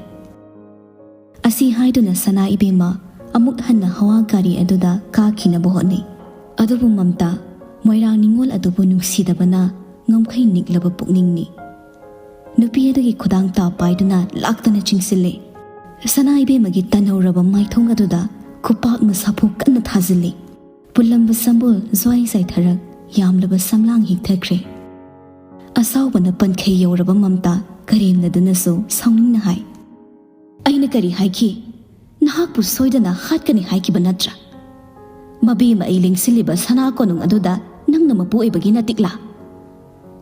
ꯑꯁꯤ ꯍꯥꯏꯗꯨꯅ ꯁꯅꯥ ꯏꯕꯦꯝꯃ ꯑꯃꯨꯛ ꯍꯟꯅ ꯍꯋꯥ ꯒꯥꯔꯤ ꯑꯗꯨꯗ ꯀꯥꯈꯤꯅꯕ ꯍꯣꯠꯅꯩ꯫ ꯑꯗꯨꯕꯨ ꯃꯝꯇꯥ, ꯃꯣꯏꯔꯥꯡ ꯅꯤꯉꯣꯜ ꯑꯗꯨꯕꯨ ꯅꯨꯡꯁꯤꯗꯕꯅ ꯉꯝꯈꯩ ꯅꯤꯛꯂꯕ ꯄꯨꯛꯅꯤꯡꯅꯤ꯫ ꯅꯨꯄꯤ ꯑꯗꯨꯒꯤ ꯈꯨꯗꯥꯡ ꯇꯥ ꯄꯥꯏꯗꯨꯅ ꯂꯥꯛꯇꯅ ꯆꯤꯡꯁꯤꯜꯂꯦ꯫ ꯁꯅꯥ ꯏꯕꯦꯝꯃꯒꯤ ꯇꯟꯍꯧꯔꯕ ꯃꯥꯏꯊꯣꯡ ꯑꯗꯨꯗ ꯈꯨꯄꯥꯛꯅ ꯁꯥꯐꯨ ꯀꯟꯅ ꯊꯥꯖꯤꯜꯂꯤ꯫ ꯄꯨꯜꯂꯝꯕ ꯁꯝꯕꯨꯜ ꯖ꯭ꯋꯥꯏ ꯆꯥꯏꯊꯔꯛ, ꯌꯥꯝꯂꯕ ꯁꯝꯂꯥꯡ ꯍꯤꯛꯊꯈ꯭ꯔꯦ꯫ ꯑꯁꯥꯎꯕꯅ ꯄꯟꯈꯩ ꯌꯧꯔꯕ ꯃꯝꯇꯥ ꯀꯔꯦꯝꯅꯗꯨꯅꯁꯨ ꯁꯥꯎꯅꯤꯡꯅ ꯍꯥꯏ, "ꯑꯩꯅ ꯀꯔꯤ ꯍꯥꯏꯈꯤ? ꯅꯍꯥꯛꯄꯨ ꯁꯣꯏꯗꯅ ꯍꯥꯠꯀꯅꯤ ꯍꯥꯏꯈꯤꯕ ꯅꯠꯇ꯭ꯔꯥ? ꯃꯕꯦꯝꯃ ꯑꯩ ꯂꯦꯡꯁꯤꯜꯂꯤꯕ ꯁꯅꯥ ꯀꯣꯅꯨꯡ ꯑꯗꯨꯗ ꯅꯪꯅ ꯃꯄꯨ ꯑꯣꯏꯕꯒꯤ ꯅꯇꯤꯛꯂꯥ?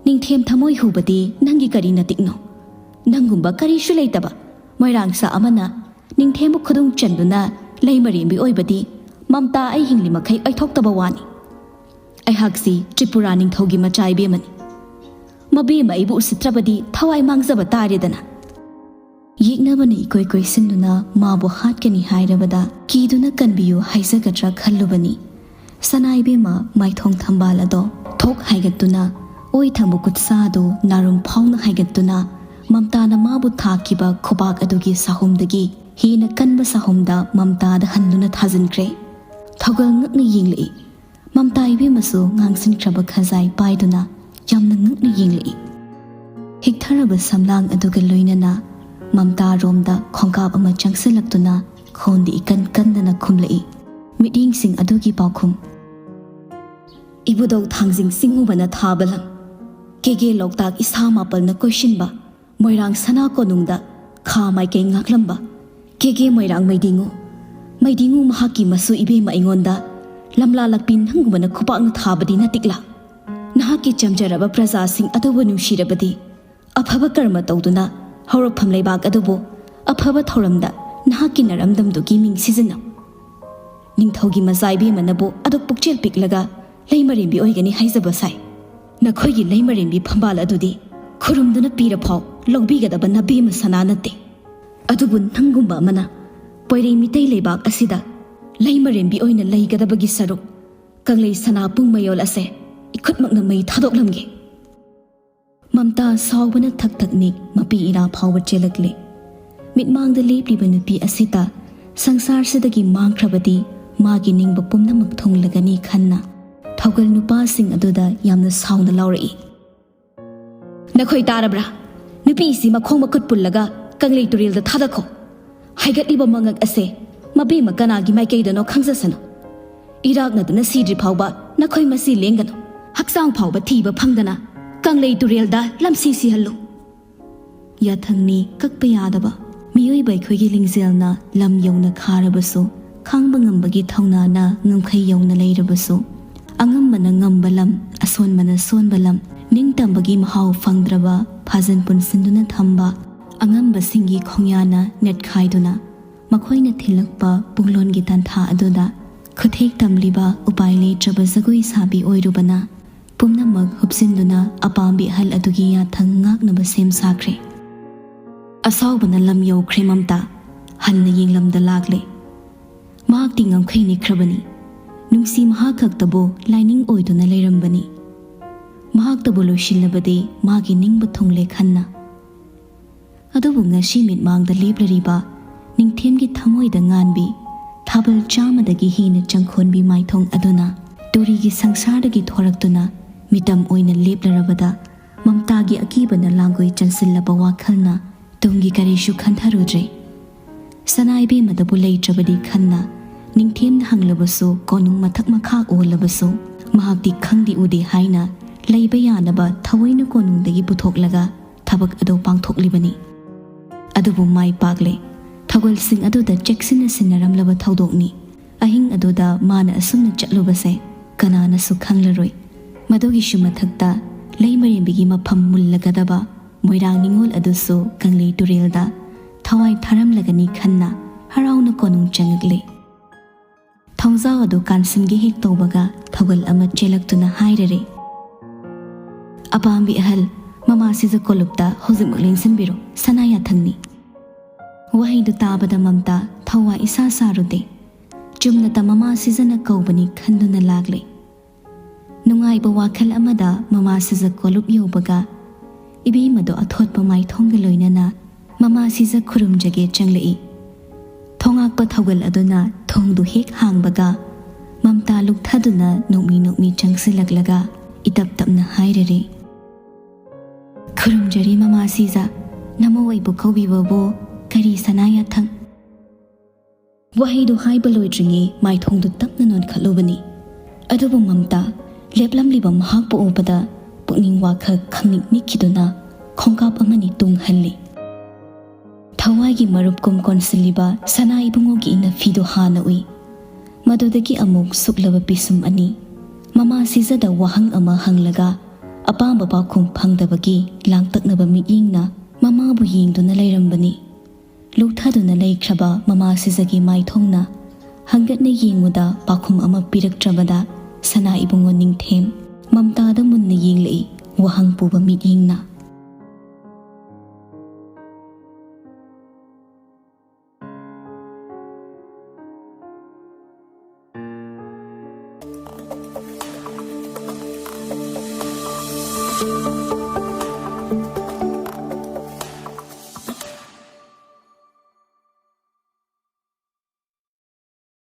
ꯅꯤꯡꯊꯦꯝ ꯊꯃꯣꯏ ꯍꯨꯕꯗꯤ ꯅꯪꯒꯤ ꯀꯔꯤ ꯅꯇꯤꯛꯅꯣ? ꯅꯪꯒꯨꯝꯕ ꯀꯔꯤꯁꯨ ꯂꯩꯇꯕ ꯃꯣꯏꯔꯥꯡꯁꯥ ꯑꯃꯅ ꯅꯤꯡꯊꯦꯝꯕꯨ ꯈꯨꯗꯨꯡ ꯆꯟꯗꯨꯅ ꯂꯩꯃꯔꯦꯝꯕꯤ ꯑꯣꯏꯕꯗꯤ ꯃꯝꯇꯥ ꯑꯩ ꯍꯤꯡꯂꯤ ꯃꯈꯩ ꯑꯣꯏꯊꯣꯛꯇꯕ ꯋꯥꯅꯤ꯫ ꯑꯩꯍꯥꯛꯁꯤ ꯇ꯭ꯔꯤꯄꯨꯔꯥ ꯅꯤꯡꯊꯧꯒꯤ ꯃꯆꯥ ꯏꯕꯦꯝꯃꯅꯤ꯫ ꯃꯕꯦꯝꯃ ꯑꯩꯕꯨ ꯎꯁꯤꯠꯇ꯭ꯔꯕꯗꯤ ꯊꯋꯥꯏ ꯃꯥꯡꯖꯕ ꯇꯥꯔꯦꯗꯅ꯫" ꯌꯦꯛꯅꯕꯅ ꯏꯀꯣꯏ ꯀꯣꯏꯁꯤꯟꯗꯨꯅ ꯃꯥꯕꯨ ꯍꯥꯠꯀꯅꯤ ꯍꯥꯏꯔꯕꯗ ꯀꯤꯗꯨꯅ ꯀꯟꯕꯤꯌꯨ ꯍꯥꯏꯖꯒꯗ꯭ꯔꯥ ꯈꯜꯂꯨꯕꯅꯤ꯫ ꯁꯅꯥ ꯏꯕꯦꯝꯃ ꯃꯥꯏꯊꯣꯡ ꯊꯝꯕꯥꯜ ꯑꯗꯣ ꯊꯣꯛ ꯍꯥꯏꯒꯠꯇꯨꯅ, ꯑꯣꯏ ꯊꯪꯕ ꯈꯨꯠꯁꯥ ꯑꯗꯨ ꯅꯥꯔꯨꯝ ꯐꯥꯎꯅ ꯍꯥꯏꯒꯠꯇꯨꯅ, ꯃꯝꯇꯥꯅ ꯃꯥꯕꯨ ꯊꯥꯈꯤꯕ ꯈꯨꯕꯥꯛ ꯑꯗꯨꯒꯤ ꯁꯥꯍꯨꯝꯗꯒꯤ ꯍꯦꯟꯅ ꯀꯟꯕ ꯁꯥꯍꯨꯝꯗ ꯃꯝꯇꯥꯗ ꯍꯟꯗꯨꯅ ꯊꯥꯖꯤꯟꯈ꯭ꯔꯦ꯫ ꯊꯧꯒꯜ ꯉꯛꯅ ꯌꯦꯡꯂꯛꯏ꯫ ꯃꯝꯇꯥ ꯏꯕꯦꯝꯃꯁꯨ ꯉꯥꯡꯁꯤꯟꯈ꯭ꯔꯕ ꯈꯖꯥꯏ ꯄꯥꯏꯗꯨꯅ ꯌꯥꯝꯅ ꯉꯛꯅ ꯌꯦꯡꯂꯛꯏ꯫ ꯍꯤꯛꯊꯔꯕ ꯁꯝꯂꯥꯡ ꯑꯗꯨꯒ ꯂꯣꯏꯅꯅ ꯃꯝꯇꯥꯔꯣꯝꯗ ꯈꯣꯡꯀꯥꯞ ꯑꯃ ꯆꯪꯁꯤꯜꯂꯛꯇꯨꯅ ꯈꯣꯟꯗꯤ ꯏꯀꯟ ꯀꯟꯗꯅ ꯈꯨꯝꯂꯛꯏ꯫ ꯃꯤꯠꯌꯦꯡꯁꯤꯡ ꯑꯗꯨꯒꯤ ꯄꯥꯎꯈꯨꯝ: ꯏꯕꯨꯙꯧ ꯊꯥꯡꯖꯤꯡ ꯆꯤꯡꯉꯨꯕꯅ ꯊꯥꯕ ꯂꯝ, ꯀꯦꯒꯦ ꯂꯣꯛꯇꯥꯛ ꯏꯁꯥ ꯃꯥꯄꯜꯅ ꯀꯣꯏꯁꯤꯟꯕ, ꯃꯣꯏꯔꯥꯡ ꯁꯅꯥ ꯀꯣꯅꯨꯡꯗ ꯈꯥ ꯃꯥꯏꯀꯩ ꯉꯥꯛꯂꯝꯕ, ꯀꯦꯒꯦ ꯃꯣꯏꯔꯥꯡ ꯃꯩꯗꯤꯡꯉꯨ, ꯃꯩꯗꯤꯡꯉꯨ ꯃꯍꯥꯛꯀꯤ ꯃꯁꯨ ꯏꯕꯦꯝꯃ ꯑꯩꯉꯣꯟꯗ ꯂꯝꯂꯥ ꯂꯛꯄꯤ ꯅꯪꯒꯨꯝꯕꯅ ꯈꯨꯄꯥꯛꯅ ꯊꯥꯕꯗꯤ ꯅꯠꯇꯤꯛꯂꯥ? ꯅꯍꯥꯛꯀꯤ ꯆꯝꯖꯔꯕ ꯄ꯭ꯔꯖꯥꯁꯤꯡ ꯑꯗꯨꯕꯨ ꯅꯨꯡꯁꯤꯔꯕꯗꯤ ꯑꯐꯕ ꯀꯔꯃ ꯇꯧꯗꯨꯅ ꯍꯧꯔꯛꯐꯝ ꯂꯩꯕꯥꯛ ꯑꯗꯨꯕꯨ ꯑꯐꯕ ꯊꯧꯔꯝꯗ ꯅꯍꯥꯛꯀꯤ ꯅꯔꯝꯗꯝꯗꯨꯒꯤ ꯃꯤꯡ ꯁꯤꯖꯤꯟꯅꯧ꯫ ꯅꯤꯡꯊꯧꯒꯤ ꯃꯆꯥ ꯏꯕꯦꯝꯃꯅꯕꯨ ꯑꯗꯨꯛ ꯄꯨꯛꯆꯦꯜ ꯄꯤꯛꯂꯒ ꯂꯩꯃꯔꯦꯝꯕꯤ ꯑꯣꯏꯒꯅꯤ ꯍꯥꯏꯖꯕ ꯁꯥꯏ꯫ ꯅꯈꯣꯏꯒꯤ ꯂꯩꯃꯔꯦꯝꯕꯤ ꯐꯝꯕꯥꯜ ꯑꯗꯨꯗꯤ ꯈꯨꯔꯨꯝꯗꯨꯅ ꯄꯤꯔꯐꯥꯎ ꯂꯧꯕꯤꯒꯗꯕ ꯅꯕꯦꯝꯃ ꯁꯅꯥ ꯅꯠꯇꯦ꯫ ꯑꯗꯨꯕꯨ ꯅꯪꯒꯨꯝꯕ ꯑꯃꯅ ꯄꯣꯏꯔꯩ ꯃꯤꯇꯩ ꯂꯩꯕꯥꯛ ꯑꯁꯤꯗ ꯂꯩꯃꯔꯦꯝꯕꯤ ꯑꯣꯏꯅ ꯂꯩꯒꯗꯕꯒꯤ ꯁꯔꯨꯛ ꯀꯪꯂꯩ ꯁꯅꯥ ꯄꯨꯡ ꯃꯌꯣꯜ ꯑꯁꯦ ꯏꯈꯨꯠꯃꯛꯅ ꯃꯩ ꯊꯥꯗꯣꯛꯂꯝꯒꯦ꯫ ꯃꯝꯇꯥ ꯁꯥꯎꯕꯅ ꯊꯛ ꯊꯛ ꯅꯤꯛ ꯃꯄꯤ ꯏꯔꯥ ꯐꯥꯎꯕ ꯆꯦꯜꯂꯛꯂꯦ꯫ ꯃꯤꯠꯃꯥꯡꯗ ꯂꯦꯞꯂꯤꯕ ꯅꯨꯄꯤ ꯑꯁꯤꯇ ꯁꯪꯁꯥꯔꯁꯤꯗꯒꯤ ꯃꯥꯡꯈ꯭ꯔꯕꯗꯤ ꯃꯥꯒꯤ ꯅꯤꯡꯕ ꯄꯨꯝꯅꯃꯛ ꯊꯨꯡꯂꯒꯅꯤ ꯈꯟꯅ ꯊꯧꯒꯜ ꯅꯨꯄꯥꯁꯤꯡ ꯑꯗꯨꯗ ꯌꯥꯝꯅ ꯁꯥꯎꯅ ꯂꯥꯎꯔꯛꯏ꯫ ꯅꯈꯣꯏ ꯇꯥꯔꯕ꯭ꯔꯥ? ꯅꯨꯄꯤꯁꯤ ꯃꯈꯣꯡ ꯃꯈꯨꯠ ꯄꯨꯜꯂꯒ ꯀꯪꯂꯩ ꯇꯨꯔꯦꯜꯗ ꯊꯥꯗꯈꯣ꯫ ꯍꯥꯏꯒꯠꯂꯤꯕ ꯃꯉꯛ ꯑꯁꯦ ꯃꯕꯦꯝꯃ ꯀꯅꯥꯒꯤ ꯃꯥꯏꯀꯩꯗꯅꯣ ꯈꯪꯖꯁꯅꯨ꯫ ꯏꯔꯥꯛꯅꯗꯨꯅ ꯁꯤꯗ꯭ꯔꯤ ꯐꯥꯎꯕ ꯅꯈꯣꯏ ꯃꯁꯤ ꯂꯦꯡꯒꯅꯨ꯫ ꯍꯛꯆꯥꯡ ꯐꯥꯎꯕ ꯊꯤꯕ ꯐꯪꯗꯅ ꯀꯪꯂꯩ ꯇꯨꯔꯦꯜꯗ ꯂꯝꯁꯤ ꯁꯤꯍꯜꯂꯨ꯫ ꯌꯥꯊꯪꯅꯤ ꯀꯛꯄ ꯌꯥꯗꯕ꯫ ꯃꯤꯑꯣꯏꯕ ꯑꯩꯈꯣꯏꯒꯤ ꯂꯤꯡꯖꯦꯜꯅ ꯂꯝ ꯌꯧꯅ ꯈꯥꯔꯕꯁꯨ, ꯈꯥꯡꯕ ꯉꯝꯕꯒꯤ ꯊꯧꯅꯥꯅ ꯉꯝꯈꯩ ꯌꯧꯅ ꯂꯩꯔꯕꯁꯨ, ꯑꯉꯝꯕꯅ ꯉꯝꯕ ꯂꯝ, ꯑꯁꯣꯟꯕꯅ ꯁꯣꯟꯕ ꯂꯝ, ꯅꯤꯡꯇꯝꯕꯒꯤ ꯃꯍꯥꯎ ꯐꯪꯗ꯭ꯔꯕ, ꯐꯥꯖꯟ ꯄꯨꯟꯁꯤꯟꯗꯨꯅ ꯊꯝꯕ ꯑꯉꯝꯕꯁꯤꯡꯒꯤ ꯈꯣꯡꯌꯥꯅ ꯅꯦꯠꯈꯥꯏꯗꯨꯅ ꯃꯈꯣꯏꯅ ꯊꯤꯜꯂꯛꯄ ꯄꯨꯡꯂꯣꯟꯒꯤ ꯇꯥꯟꯊꯥ ꯑꯗꯨꯗ ꯈꯨꯊꯦꯛ ꯇꯝꯂꯤꯕ ꯎꯄꯥꯏ ꯂꯩꯇ꯭ꯔꯕ ꯖꯒꯣꯏ ꯁꯥꯕꯤ ꯑꯣꯏꯔꯨꯕꯅ ꯄꯨꯝꯅꯃꯛ ꯍꯨꯞꯆꯤꯟꯗꯨꯅ ꯑꯄꯥꯝꯕꯤ ꯑꯍꯜ ꯑꯗꯨꯒꯤ ꯌꯥꯊꯪ ꯉꯥꯛꯅꯕ ꯁꯦꯝ ꯁꯥꯈ꯭ꯔꯦ꯫ ꯑꯁꯥꯎꯕꯅ ꯂꯝ ꯌꯧꯈ꯭ꯔꯦ ꯃꯝꯇꯥ꯫ ꯍꯟꯅ ꯌꯦꯡꯂꯝꯗ ꯂꯥꯛꯂꯦ꯫ ꯃꯍꯥꯛꯇꯤ ꯉꯝꯈꯩ ꯅꯤꯛꯈ꯭ꯔꯕꯅꯤ꯫ ꯅꯨꯡꯁꯤ ꯃꯍꯥꯛ ꯈꯛꯇꯕꯨ ꯂꯥꯏꯅꯤꯡ ꯑꯣꯏꯗꯨꯅ ꯂꯩꯔꯝꯕꯅꯤ꯫ ꯃꯍꯥꯛꯇꯕꯨ ꯂꯣꯏꯁꯤꯜꯂꯕꯗꯤ ꯃꯥꯒꯤ ꯅꯤꯡꯕ ꯊꯨꯡꯂꯦ ꯈꯟꯅ꯫ ꯑꯗꯨꯕꯨ ꯉꯁꯤ ꯃꯤꯠꯃꯥꯡꯗ ꯂꯦꯞꯂꯔꯤꯕ ꯅꯤꯡꯊꯦꯝꯒꯤ ꯊꯃꯣꯏꯗ ꯉꯥꯟꯕꯤ, ꯊꯥꯕꯜ ꯆꯥꯝꯃꯗꯒꯤ ꯍꯦꯟꯅ ꯆꯪꯈꯣꯟꯕꯤ ꯃꯥꯏꯊꯣꯡ ꯑꯗꯨꯅ ꯇꯨꯔꯤꯒꯤ ꯁꯪꯁꯥꯔꯗꯒꯤ ꯊꯣꯔꯛꯇꯨꯅ ꯃꯤꯇꯝ ꯑꯣꯏꯅ ꯂꯦꯞꯂꯔꯕꯗ, ꯃꯝꯇꯥꯒꯤ ꯑꯀꯤꯕꯅ ꯂꯥꯡꯒꯣꯏ ꯆꯟꯁꯤꯜꯂꯕ ꯋꯥꯈꯜꯅ ꯇꯨꯡꯒꯤ ꯀꯔꯤꯁꯨ ꯈꯟꯊꯔꯨꯗ꯭ꯔꯦ꯫ ꯁꯅꯥ ꯏꯕꯦꯝꯃꯗꯕꯨ ꯂꯩꯇ꯭ꯔꯕꯗꯤ ꯈꯟꯅ ꯅꯤꯡꯊꯦꯝꯅ ꯍꯪꯂꯕꯁꯨ, ꯀꯣꯅꯨꯡ ꯃꯊꯛ ꯃꯈꯥ ꯑꯣꯜꯂꯕꯁꯨ, ꯃꯍꯥꯛꯇꯤ ꯈꯪꯗꯤ ꯎꯗꯦ ꯍꯥꯏꯅ ꯂꯩꯕ ꯌꯥꯅꯕ ꯊꯑꯣꯏꯅ ꯀꯣꯅꯨꯡꯗꯒꯤ ꯄꯨꯊꯣꯛꯂꯒ ꯊꯕꯛ ꯑꯗꯨ ꯄꯥꯡꯊꯣꯛꯂꯤꯕꯅꯤ꯫ ꯑꯗꯨꯕꯨ ꯃꯥꯏ ꯄꯥꯛꯂꯦ꯫ ꯊꯧꯒꯜꯁꯤꯡ ꯑꯗꯨꯗ ꯆꯦꯛꯁꯤꯟꯅ ꯁꯤꯟꯅꯔꯝꯂꯕ ꯊꯧꯗꯣꯛꯅꯤ꯫ ꯑꯍꯤꯡ ꯑꯗꯨꯗ ꯃꯥꯅ ꯑꯁꯨꯝꯅ ꯆꯠꯂꯨꯕꯁꯦ ꯀꯅꯥꯅꯁꯨ ꯈꯪꯂꯔꯣꯏ꯫ ꯃꯗꯨꯒꯤꯁꯨ ꯃꯊꯛꯇ ꯂꯩꯃꯔꯦꯝꯕꯤꯒꯤ ꯃꯐꯝ ꯃꯨꯜꯂꯒꯗꯕ ꯃꯣꯏꯔꯥꯡ ꯅꯤꯉꯣꯜ ꯑꯗꯨꯁꯨ ꯀꯪꯂꯩ ꯇꯨꯔꯦꯜꯗ ꯊꯋꯥꯏ ꯊꯥꯔꯝꯂꯒꯅꯤ ꯈꯟꯅ ꯍꯔꯥꯎꯅ ꯀꯣꯅꯨꯡ ꯆꯪꯉꯛꯂꯦ꯫ ꯊꯣꯡꯖꯥꯎ ꯑꯗꯨ ꯀꯥꯟꯁꯤꯟꯒꯦ ꯍꯦꯛ ꯇꯧꯕꯒ ꯊꯧꯒꯜ ꯑꯃ ꯆꯦꯜꯂꯛꯇꯨꯅ ꯍꯥꯏꯔꯔꯦ, "ꯑꯄꯥꯝꯕꯤ ꯑꯍꯜ, ꯃꯃꯥ ꯁꯤꯖ ꯀꯣꯂꯨꯞꯇ ꯍꯧꯖꯤꯛꯃꯛ ꯂꯦꯡꯁꯤꯟꯕꯤꯔꯣ, ꯁꯅꯥ ꯌꯥꯊꯪꯅꯤ꯫" ꯋꯥꯍꯩꯗꯨ ꯇꯥꯕꯗ ꯃꯝꯇꯥ ꯊꯋꯥꯏ ꯏꯁꯥ ꯁꯥꯔꯨꯗꯦ꯫ ꯆꯨꯝꯅꯇ ꯃꯃꯥ ꯁꯤꯖꯅ ꯀꯧꯕꯅꯤ ꯈꯟꯗꯨꯅ ꯂꯥꯛꯂꯦ꯫ ꯅꯨꯡꯉꯥꯏꯕ ꯋꯥꯈꯜ ꯑꯃꯗ ꯃꯃꯥ ꯁꯤꯖ ꯀꯣꯂꯨꯞ ꯌꯧꯕꯒ ꯏꯕꯦꯝꯃꯗꯣ ꯑꯊꯣꯠꯄ ꯃꯥꯏꯊꯣꯡꯒ ꯂꯣꯏꯅꯅ ꯃꯃꯥ ꯁꯤꯖ ꯈꯨꯔꯨꯝꯖꯒꯦ ꯆꯪꯂꯛꯏ꯫ ꯊꯣꯉꯥꯛꯄ ꯊꯧꯒꯜ ꯑꯗꯨꯅ ꯊꯣꯡꯗꯨ ꯍꯦꯛ ꯍꯥꯡꯕꯒ ꯃꯝꯇꯥ ꯂꯨꯛꯊꯗꯨꯅ ꯅꯣꯛꯃꯤ ꯅꯣꯛꯃꯤ ꯆꯪꯁꯤꯜꯂꯛꯂꯒ ꯏꯇꯞ ꯇꯞꯅ ꯍꯥꯏꯔꯔꯦ, "ꯈꯨꯔꯨꯝꯖꯔꯤ ꯃꯃꯥ ꯁꯤꯖ, ꯅꯃꯧ ꯑꯩꯕꯨ ꯀꯧꯕꯤꯕꯕꯨ ꯀꯔꯤ ꯁꯅꯥ ꯌꯥꯊꯪ?" ꯋꯥꯍꯩꯗꯨ ꯍꯥꯏꯕ ꯂꯣꯏꯗ꯭ꯔꯤꯉꯩ ꯃꯥꯏꯊꯣꯡꯗꯨ ꯇꯞꯅ ꯅꯣꯟꯈꯠꯂꯨꯕꯅꯤ꯫ ꯑꯗꯨꯕꯨ ꯃꯝꯇꯥ ꯂꯦꯞꯂꯝꯂꯤꯕ ꯃꯍꯥꯛꯄꯨ ꯎꯕꯗ ꯄꯨꯛꯅꯤꯡ ꯋꯥꯈꯜ ꯈꯪꯅꯤꯛ ꯅꯤꯛꯈꯤꯗꯨꯅ ꯈꯣꯡꯀꯥꯞ ꯑꯃꯅꯤ ꯇꯨꯡꯍꯜꯂꯤ꯫ ꯊꯋꯥꯏꯒꯤ ꯃꯔꯨꯞꯀꯨꯝ ꯀꯣꯟꯁꯤꯜꯂꯤꯕ ꯁꯅꯥ ꯏꯕꯨꯡꯉꯣꯒꯤ ꯏꯅꯐꯤꯗꯨ ꯍꯥꯟꯅ ꯎꯏ꯫ ꯃꯗꯨꯗꯒꯤ ꯑꯃꯨꯛ ꯁꯨꯛꯂꯕ ꯄꯤꯁꯨꯝ ꯑꯅꯤ꯫ ꯃꯃꯥ ꯁꯤꯖꯗ ꯋꯥꯍꯪ ꯑꯃ ꯍꯪꯂꯒ ꯑꯄꯥꯝꯕ ꯄꯥꯎꯈꯨꯝ ꯐꯪꯗꯕꯒꯤ ꯂꯥꯡꯇꯛꯅꯕ ꯃꯤꯠꯌꯦꯡꯅ ꯃꯃꯥꯕꯨ ꯌꯦꯡꯗꯨꯅ ꯂꯩꯔꯝꯕꯅꯤ꯫ ꯂꯨꯛꯊꯗꯨꯅ ꯂꯩꯈ꯭ꯔꯕ ꯃꯃꯥ ꯁꯤꯖꯒꯤ ꯃꯥꯏꯊꯣꯡꯅ ꯍꯪꯒꯠꯅ ꯌꯦꯡꯉꯨꯗ ꯄꯥꯎꯈꯨꯝ ꯑꯃ ꯄꯤꯔꯛꯇ꯭ꯔꯕꯗ ꯁꯅꯥ ꯏꯕꯨꯡꯉꯣ ꯅꯤꯡꯊꯦꯝ ꯃꯝꯇꯥꯗ ꯃꯨꯟꯅ ꯌꯦꯡꯂꯛꯏ, ꯋꯥꯍꯪ ꯄꯨꯕ ꯃꯤꯠꯌꯦꯡꯅ꯫